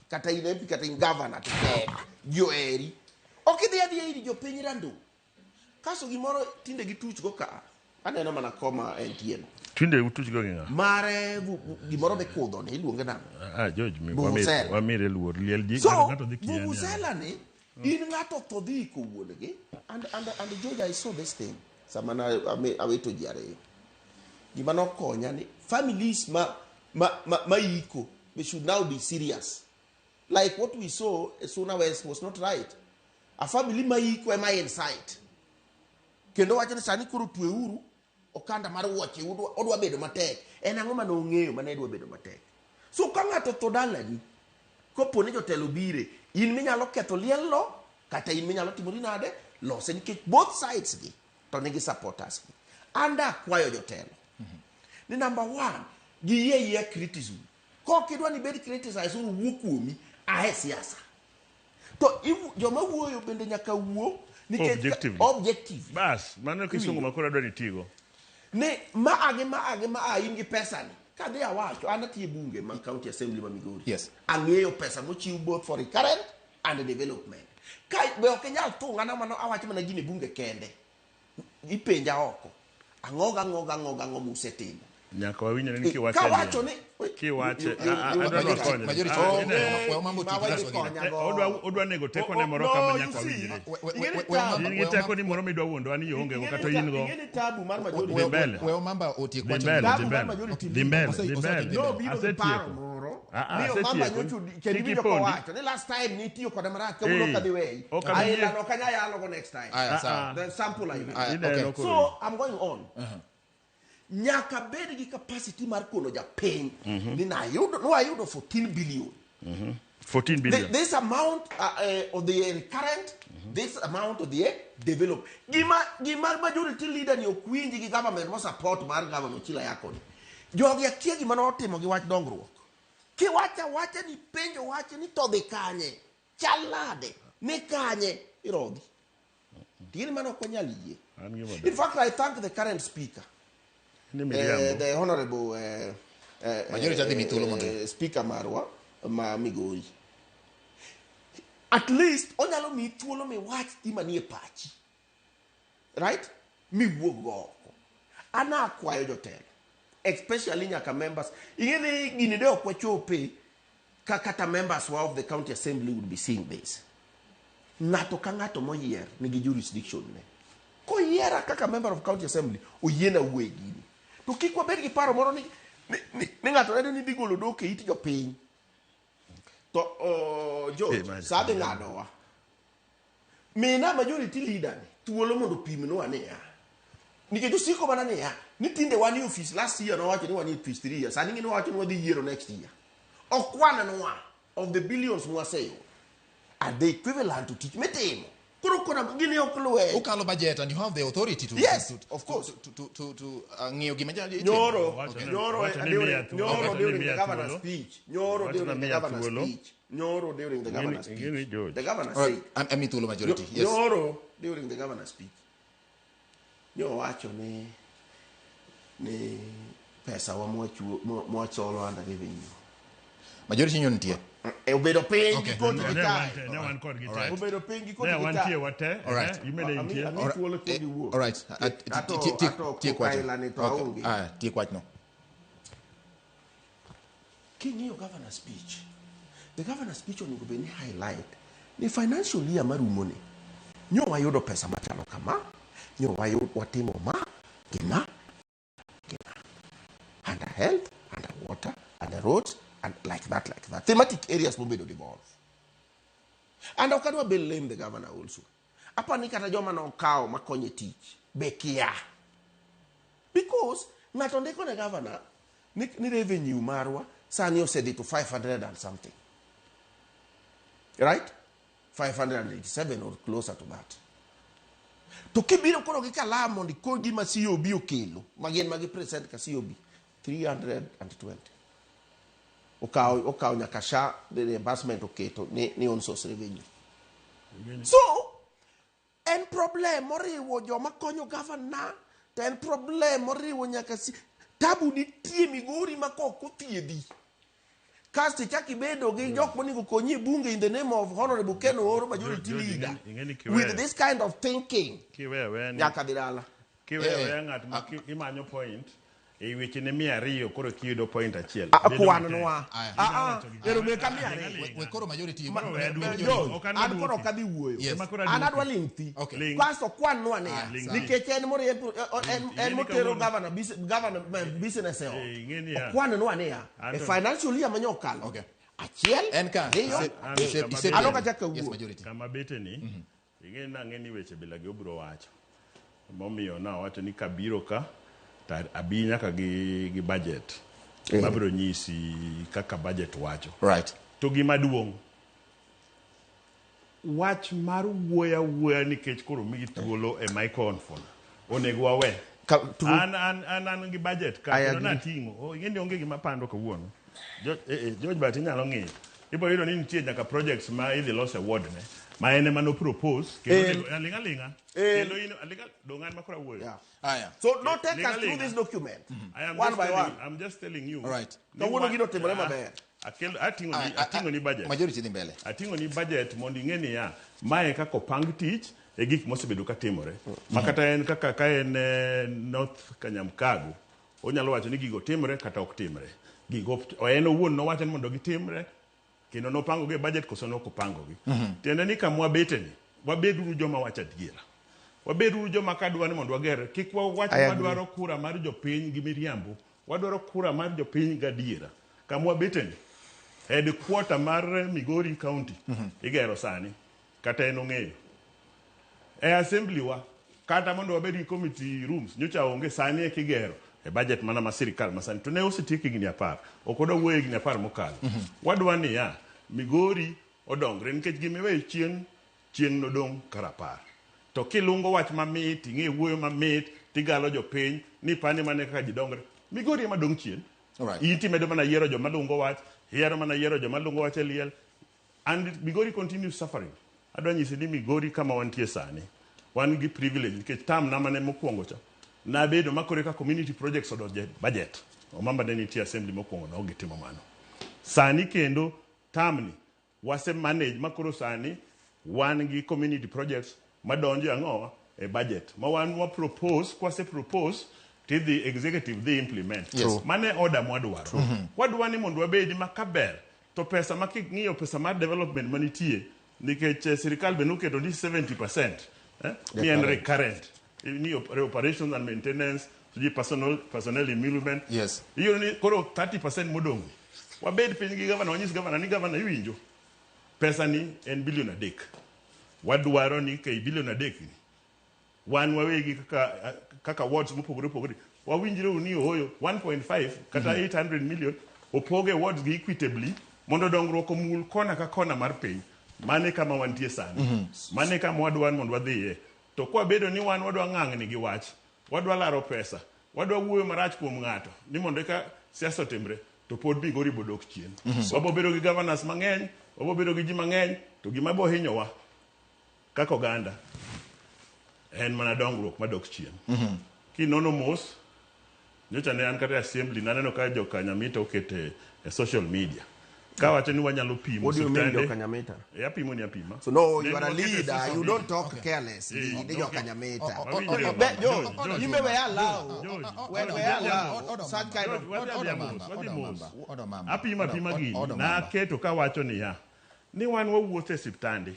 kata in MP kata in governor to pek ji oheri ok idhi adhiya ir jopiny random kaso gimoro tinde gituch go ka aneno mana koma entie no Tinde utuch go gi ng'a? mare gimoro mikudho ni iluonge nang'o? George, Vuvuzela. wamire luor liel ji So ng'ato dhi kia ni vuvuzela ni in ng'ato tho dhi iko wuon-gi and George, I saw this thing sama na awito ji ariyo. Gima nokonya ni families ma iko they should now be serious. Like what we saw Suna West was not right. A family ma iko ema insight. Kendo wacho ni sani koro tweuru okanda mar wuoche odwa bedo matek. En ang'o mane ong'eyo mane dwa bedo matek? So ka ng'ato otho dalani, kopo ni jotelo bire, in minyalo ketho lielno, kata in minyalo timori nade, lose nikech both sides gi to nigi supporters gi. An dakwayo jotelo ni number one, giyie yie criticism. Kok idwa ni bed criticize uru wuo kuomi, ae siasa. To joma wuoyo bende nyaka wuo nikech Objectively. Objectively. Bas, mano kisungu ma koro adwa ni tigo. Ni ma a gi ma a gi ma a in gi pesa ni. Kadhi awacho, an atiyo e bunge ma county assembly ma Migori. Yes. Ang'eyo pesa mochiw both for recurrent and development. Ka be ok inyal thung'ana mano awacho mana gini e bunge kende. Ipenja oko. Ang'o gang'o gang'o gang'o musetimo. Nyaka wawinjre ni kiwache. Kawacho ni kiwache majority odwa nego teko ne moro kama nyaka wawinjre. In gi teko ni moro midwa wuondwa ni ionge go kata in go. Dhi mbele. We Omamba otiek Dhi wacho. mbele, Tabu dhi mar mbele. majority Dhi mbele, Ose- dhi ose- mbele. No, biro gi paro Asetieko. moro. Ah, ah, Ni Omamba asetieko. nyocha kendo Kik iwinjo ipondi. kowacho ni last time nitiyo kode marach kawuono Eh, ok adhi weyi. ok abi Aila yie. no ok anyal yalo go next time. Aya, sawa. The sample I Aya, Ineno okay. koro. So I'm going on. Nyaka bed gi capacity mar kono japiny ni nayudo nwayudo 14 billion. 14 billion. This amount of the recurrent, this amount of the develop. Gima gima majority leader ni ok winji gi government mo support mar government Chila yako ni. Jogi akia gima notimo gi wach dongruok. Kiwacha wacha ni penjo wacha ni to dhi kanye? Chal nade? Ni kanye? Irodhi. Gini mano ok wanyal yie. An gima In fact, I thank the current speaker. Ni miriambo. The honorable Majority adhi mi thuolo mondo- speaker marwa ma Migori. At least onyalo miyi thuolo miwach gima nie pachi. Right? Miwuog go oko. An akwayo jotelo. Especially nyaka members. Ing'e ni gini de ok wachope ka kata members wa of the county assembly would be seeing this. Ng'ato ka ng'ato moyier nigi jurisdiction ne. Koyiera kaka member of county assembly, oyiena wuoye gini. To kik wabed gi paro moro ni, ni, ni, ni ng'ato neno ni dhi golo dok e it jopiny. To George, Eh, sa dhi ng'adowa. Mina majority leader ni thuolo mondo opimnwa niya. Nikech osiko mana niya, ni tinde wan e office last year nowacho ni wan e office 3 years. Sani ng'e nowacho ni wadhi yiero next year. Okwananwa of the billions mwaseyudo. Are they equivalent to tich mitimo? Koro kona gini ok lweny. Ukalo budget and you have the authority to Yes, to, of course. to ng'iyo gima Nyoro, Wacho ni- Nyoro, wacho ni during, miya thuolo. Nyoro Wacho ni during the miya governor's thuolo. speech. Nyoro Wacho during ni the miya governor's thuolo. speech. Nyoro during the Ing'eni- governor's ing'eni speech. George. The governor All right, said. ami thuolo majority. Yes. Nyoro during the governor's speech. Nyowacho ni ni pesa wa mwacholo under revenue. Majority nyo nitie. E obedo piny Okay. gi koti Ne gi ne tae. wan te, ne wan kodgi te. Alright. Obedo piny gi koti Ne gi wantie tae. wate. Alright. Eh, imede intie. Ami thuolo kodgi wuok. All right. Ato Tiek wacho. Kaila ni to Okay. aonge. Ah, tiek wachno. King'iyo governor speech, the governor speech onego bed ni highlight ni financial year marumo ni nyo wayudo pesa machalo kama, nyo watimo ma gi ma gi ma. Under health, under water, under roads, and like that, like that. Thematic areas mobedo devolve. And ok adwa blame the governor also. Apani kata joma nokawo makonye tich be kia. Because ng'ato ndiko ne governor ni revenue marwa sani osedhi to 500 and something. Right? 587 or closer to that. To kibiro koro gi kalam mondo ikor gima COB okelo, ma gin ma gi present ka COB, 320. Okawo nyaka SHA, the reimbursement oketo ni on source revenue. So, en problem moriwo joma konyo governor, to en problem moriwo nyaka si, tabu nitie Migori ma kok othiedhi. Kasto ichak ibedo gi jok monego konyi e bunge in the name of Honorable Ken Ooro, majority George, leader, ing'eni kiweyo. with this kind of thinking. Kiweyo aweya ni Nyaka dhi dala. kiweyo aweya ng'at ma imanyo point E weche ne 200 koro kiyudo point achiel. Ah, Bedo kwan matek. nwa. Ah, ah, ero meka 200. We koro majority George, an koro ok adhi wuoyo. Yes. An adwa ling thi. Okay. Kasto kwan nwa niya. Ling thi. Nikech en moriembo en motero governor governor business e ot. Ing'e niya. Okwan nwa niya. Anto- E financial year manyo okalo. Achiel. En ka. Ariyo. An ok achak awuo. Kama bete ni, ing'e nang'e ni weche bilagi obiro wacho. Momiyo nawacho ni kabiro ka, to abi nyaka gi budget. Mabiro nyisi kaka budget wacho. Right. To gima duong', wach mar wuoyo awuoya nikech koro migi thuolo e microphone, onego wawe. An gi budget ka, I kendo agree. nating'o. Oh, ing'e ni onge gima pando kawuono. George Bat inyalo ng'iyo. Ibo yudo ni nitie nyaka projects ma idhi los e ward ne. Ma en ema no propose. Kendo aling' aling'a. Kendo in aling' dong' an ma koro awuoyo. Aya. So no take Ling' us through aling'a. this document. I am One just by telling, one. I'm just telling you. All right. Ni Kawuono gino otimore Ah, maber. Ating'o ni budget. Majority dhi mbele. Ating'o ni budget mondo ing'e niya, mae kaka opang tich e gik mosebedo ka timore. Ma kata en kaka ka en North Kanyamkago, onyalo wacho ni gigo timre kata ok timre. Gigo en owuon nowacho ni mondo gitimre kendo nopangogi e budget koso ne ok opangogi. Tiende ni kama wabete ni, wabeduru joma wacho adiera. Wabeduru joma kadwa ni mondo wager, kik wawach I agree. wadwaro kura mar jopiny gi miriambo, wadwaro kura mar jopiny gadiera. Kama wabete ni, headquarter mar Migori County igero sani, kata en ong'eyo. E assembly wa, kata mondo wabed gi committee rooms, nyocha onge sani eka igero e budget mana ma sirikal masani. To ne osetiek higni 10, ok wadwa wuoyo higni 10 mokalo. Wadwa niya, Migori odongre nikech gimiweyo chieng', chieng' nodong' karapar. To kilungo wach mamit, ing'e wuoyo mamit, tigalo jopiny, ni pani mane kaka ji dongre. Migori ema dong' chien. Alright. In timedo mana yiero joma lungo wach, yiero mana yiero joma lungo wach e liel. And Migori continues suffering. Adwa nyisi ni Migori kama wantie sani, wan gi privilege nikech term na mane mokwongo cha, nabedo makore ka community projects odonje budget. Omamba ne nitie assembly mokwongo ne ok gitimo mano. Sani kendo term ni wase manage makoro sani wan gi community projects madonjo ang'owa e budget. Ma wan wa propose, kwase propose tidhi executive dhi implement. Yes. Mane order mwadwaro. Wadwa ni mondo wabedi ma kaber to pesa ma king'iyo pesa mar development manitie nikech sirikal be noketo ni 70% ni en recurrent ni operations and maintenance sijui personnel emolument. Yes. Iyudo ni koro 30% modong'. Wabed piny gi gavana, wanyis gavana ni gavana iwinjo. Pesa ni en bilion 3. Wadwaro ni kei bilion 3 ni wan wawegi kaka wards mopogore opogore. Wawinjre ni ooyo 1.5 kata 800 million opoge wards gi equitably mondo dongruok omul kona ka kona mar piny. Mane kama wantie sani. Mane kama wadwa mondo wadhiye. To kwabedo ni wan wadwa ng'ang'ni gi wach, wadwa laro pesa, wadwa wuoyo marach kuom ng'ato ni mondo eka siasa otimre, to pod Migori bodok chien. Wabo bedo gi governors mang'eny, wabo bedo gi ji mang'eny, to gima bo hinyowa kaka oganda en mana dongruok madok chien. Kinono mos, nyocha ne an kata e assembly naneno ka joka Nyamita okete e social media. Kawacho ni wanyalo pimo What do you mean osiptende. joka Nyamita? Apimo ni apima. So no, Ne you are a wakete e leader. social You don't media. talk carelessly. Ni joka Nyamita. Wawinjre Be- George, George, George, you may allow. George, When we allow such kind of George, wadhi mos, wadhi mos. Apimo apima gini. Naketo kawacho niya, ni wan wawuotho e siptande.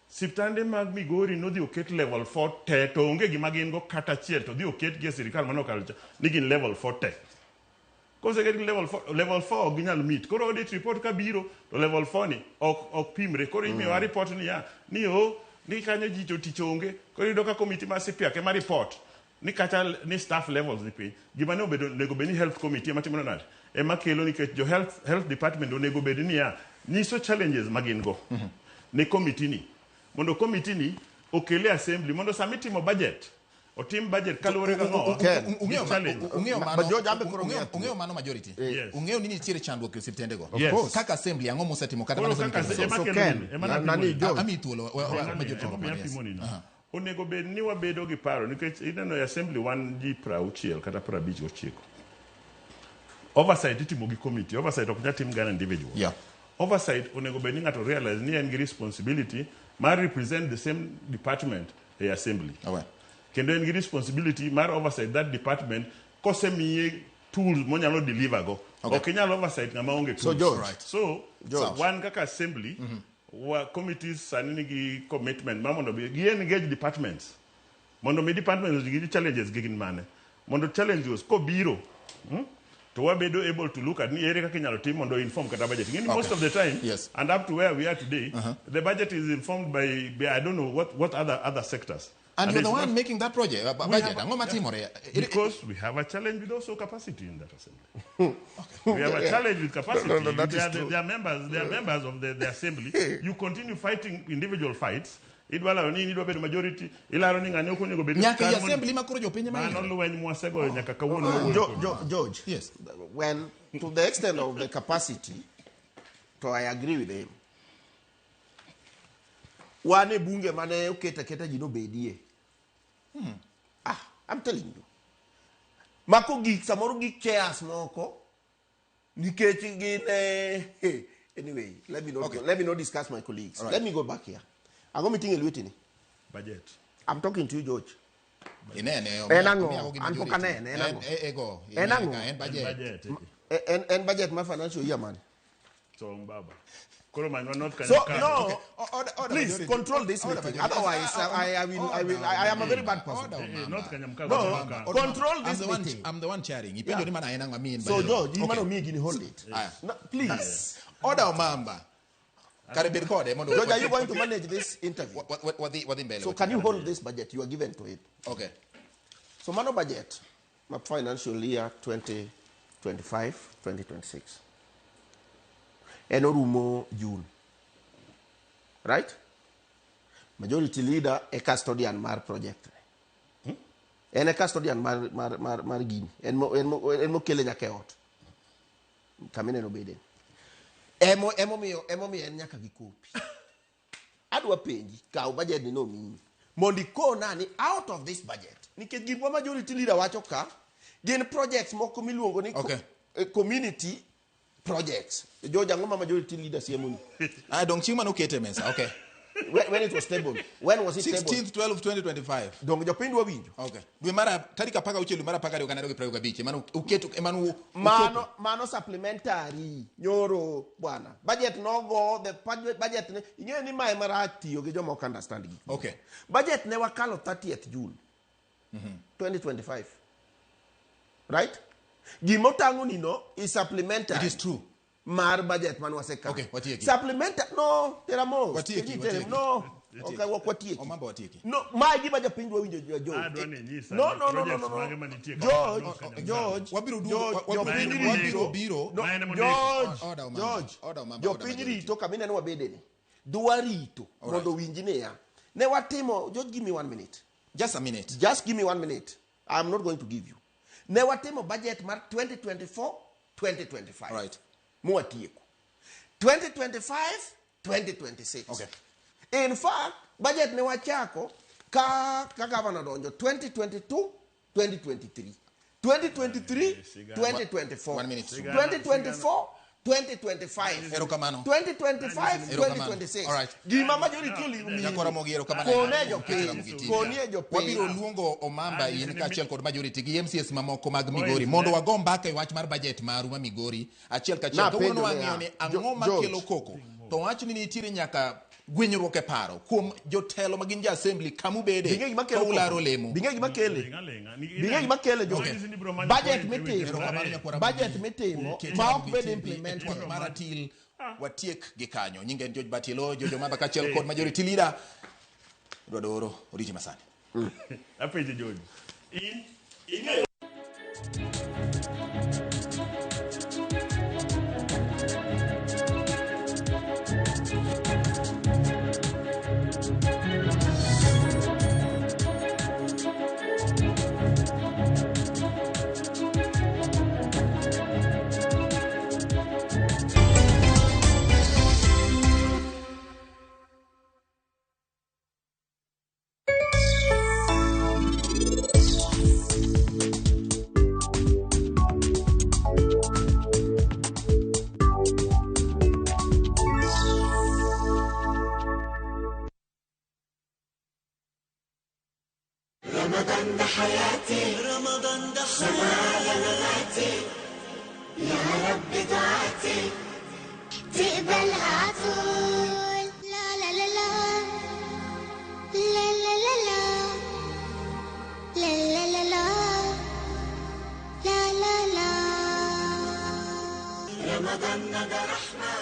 Siptande mag Migori nodhi oket level 4 te to onge gima gin go kata achiel to dhi oketgi e sirikal manokalo cha ni gin level 4 te. Koseket gi level 4, level 4 ok ginyal meet. Koro audit report kabiro to level 4 ni ok pimre. Koro imiyowa report niya ni o ni kanyo ji to tich onge. Koro iyudo ka committee mar CPIAC ema report ni kata ni staff levels ni piny. Gima ne obedo onego bed ni health committee ema timo nade? Ema kelo nikech jo health department onego bed niya nyiso challenges ma gin go ne committee ni. Mondo committee ni okele assembly mondo sama itimo budget otim budget kaluwore gi ang'owa? Ung'eyo mano majority. Yes. Ung'eyo ni nitiere chandruok e osiptendego. Of course. Kaka assembly ang'o musetimo kata Koro mana kaka sama ema itimo- kelo nini? Ema napimo Nani, nini? George. Amiyi thuolo, Ema majority ema yes. apimo nini? Onego bed ni wabedo gi paro nikech ineno e assembly wan ji 60 kata 59. Oversight itimo gi committee. Oversight ok nyal tim gi an individual. Yeah. Oversight onego bed ni ng'ato realize ni en gi responsibility mar represent the same department e assembly. Awe. Kendo en gi responsibility mar oversight that department Kosemiye tools monyalo deliver go. Ok inyal oversight ng'ama onge tools. So, George. Right. So, George. wan kaka assembly, wa committees sani nigi commitment mar mondo gi engage departments. Mondo mi departments gi challenges gi gin mane. Mondo challenges kobiro, to wabedo able to look at ni ere kaka inyalo tim mondo inform kata budget. Ing'e ni most of the time, and up to where we are today, the budget is informed by I don't know what other sectors. And you're it's the one not- making that project, We budget. have- Ang'o matimore? Because we have a challenge with also capacity in that assembly. We have a challenge with capacity. No, that They is are, true. they are members. They are members of the assembly. You continue fighting individual fights. Idwaro ni idwa bedo majority. Ilaro ni ng'ani ok onego bed. Nyaka i assembly ma koro jopiny ema Mano yiero. lweny mwasegoyo nyaka kawuono wawuoyo kodi. George, yes. When to the extent of the capacity, to I agree with him. Wan e bunge mane oketo aketa ji nobedie. I'm telling you. Mako gik samoro gik chairs moko nikech gin anyway, let me not let me not discuss my colleagues. All right. Let me go back here. Ang'o miting'o e lweti ni? Budget. I'm talking to you, George. Inene, En ang'o? omiyago gi An pok majority. anene, en ang'o? En- ego, En ang'o? En budget. Budget. En budget mar financial year mane? So baba. Koro manywa North So Kanyamkago. no, Okay. Order, order, please majority. control this Order, meeting. majority. Otherwise, I am a very bad person. Order, Eh, North Kanyamkago. No, Kanyamkago. control I'm this the one, meeting. I'm the one chairing. Ipenjo Yeah. ni mana en ang'o mi en So budget. George, Okay. imano miyi gini hold it. Aya. No, please. Order Omamba. Kare bed kode mondo George, are you going to manage this interview? Wadhi mbele. So can you hold this budget? You are given to it. Okay. So mano budget, my financial year 2025, 2026. En orumo June. Right? Majority leader e custodian mar project. En e custodian mar gini. En mokele nyaka e ot. Kamineno bede. Emomiyo en nyaka gi kopi. Adwa penji, kaw budget ni nomiyi. Mondo ikona ni out of this budget. Nikech gik ma majority leader wacho ka, gin projects moko miluongo ni community projects. George, ang'o ma majority leader siemoni? Dong chieng' mane okete e mesa. Okay. When it was tabled. When was it tabled? 16th 12 2025. Dong jopiny dwa winjo. Okay. Dwe mar tarik 16 dwe mar 12 2025 emane uketo emane Mano supplementary nyoro bwana. Budget no go the budget ne ing'eyo ni mae marach tiyo gi joma ok understand gik. Okay. Budget ne wakalo 30th June 2025. Right? Gimotang'o ni no is supplementary. It is true. Mar budget man wasekalo. Okay, watieki. Supplementary no, teramo. Watieki, watieki. No. Okay, watieki. Omamba watieki. No, mae gima japiny dwa winjo George. Adwa ni inyisa No, ni no, no, no, projects no, no. mage manitie ka George, North Kanyamkago. George, Wabiro duogo, George, jopiny wabiro rito. biro. No, Ma en emondiko. George, Order, Omamba. George, Order, Omamba, order, jopiny majority. rito kamineno wabede ni. Dwa rito All mondo winj niya. Ne watimo, George, give me 1 minute. Just a minute. Just give me 1 minute. I'm not going to give you. Ne watimo budget mar 2024, 2025. Right. Mwatieko. 2025, 2026. Okay. In fact, budget ne wachako ka governor donjo 2022, 2023. 2023, 2024. 1 minute. 2024, 2025. Erokamano. 2025, Erokamano. 2026. All right. Gima majority omiyi. Nyakora Mogi, erokamano. Kone jopiny. Ramogi TV. Konie jopiny. Wabiro luongo Omamba in kaachiel kod majority gi MCS mamoko mag Migori Point, mondo ne. wago mbaka e wach mar budget maru ma Migori achiel kachiel. Na Kawuono penjo wang'iyo niya, ni ang'o makelo koko. To wach ni nitiere nyaka gwenyruok e paro kuom jotelo ma gin jo assembly kamubede Bing'e gima kelo ka ularo koko. lemo. Bing'e gima kele. Ling'a, ling'a. Bing'e gima kele George. Nyisi ni biro manyo Budget point e mitimo. Erokamano nyakwara Budget Mogi. mitimo Ket ma ok Ramogi bed TV e implemented. twak mar atil watiek gi kanyo. Nyinge en George Batielo, George Omamba kaachiel kod majority leader Edward Oro, oriti masani. Apenjo George. In ing'eyo رمضان ده حياتي، رمضان ده حياتي. وحيا مماتي، يا رب دعاتي تقبلها عطول. لا لا لا لا لا لا لا لا لا لا لا لا لا لا. رمضان ده رحمة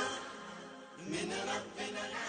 من ربنا.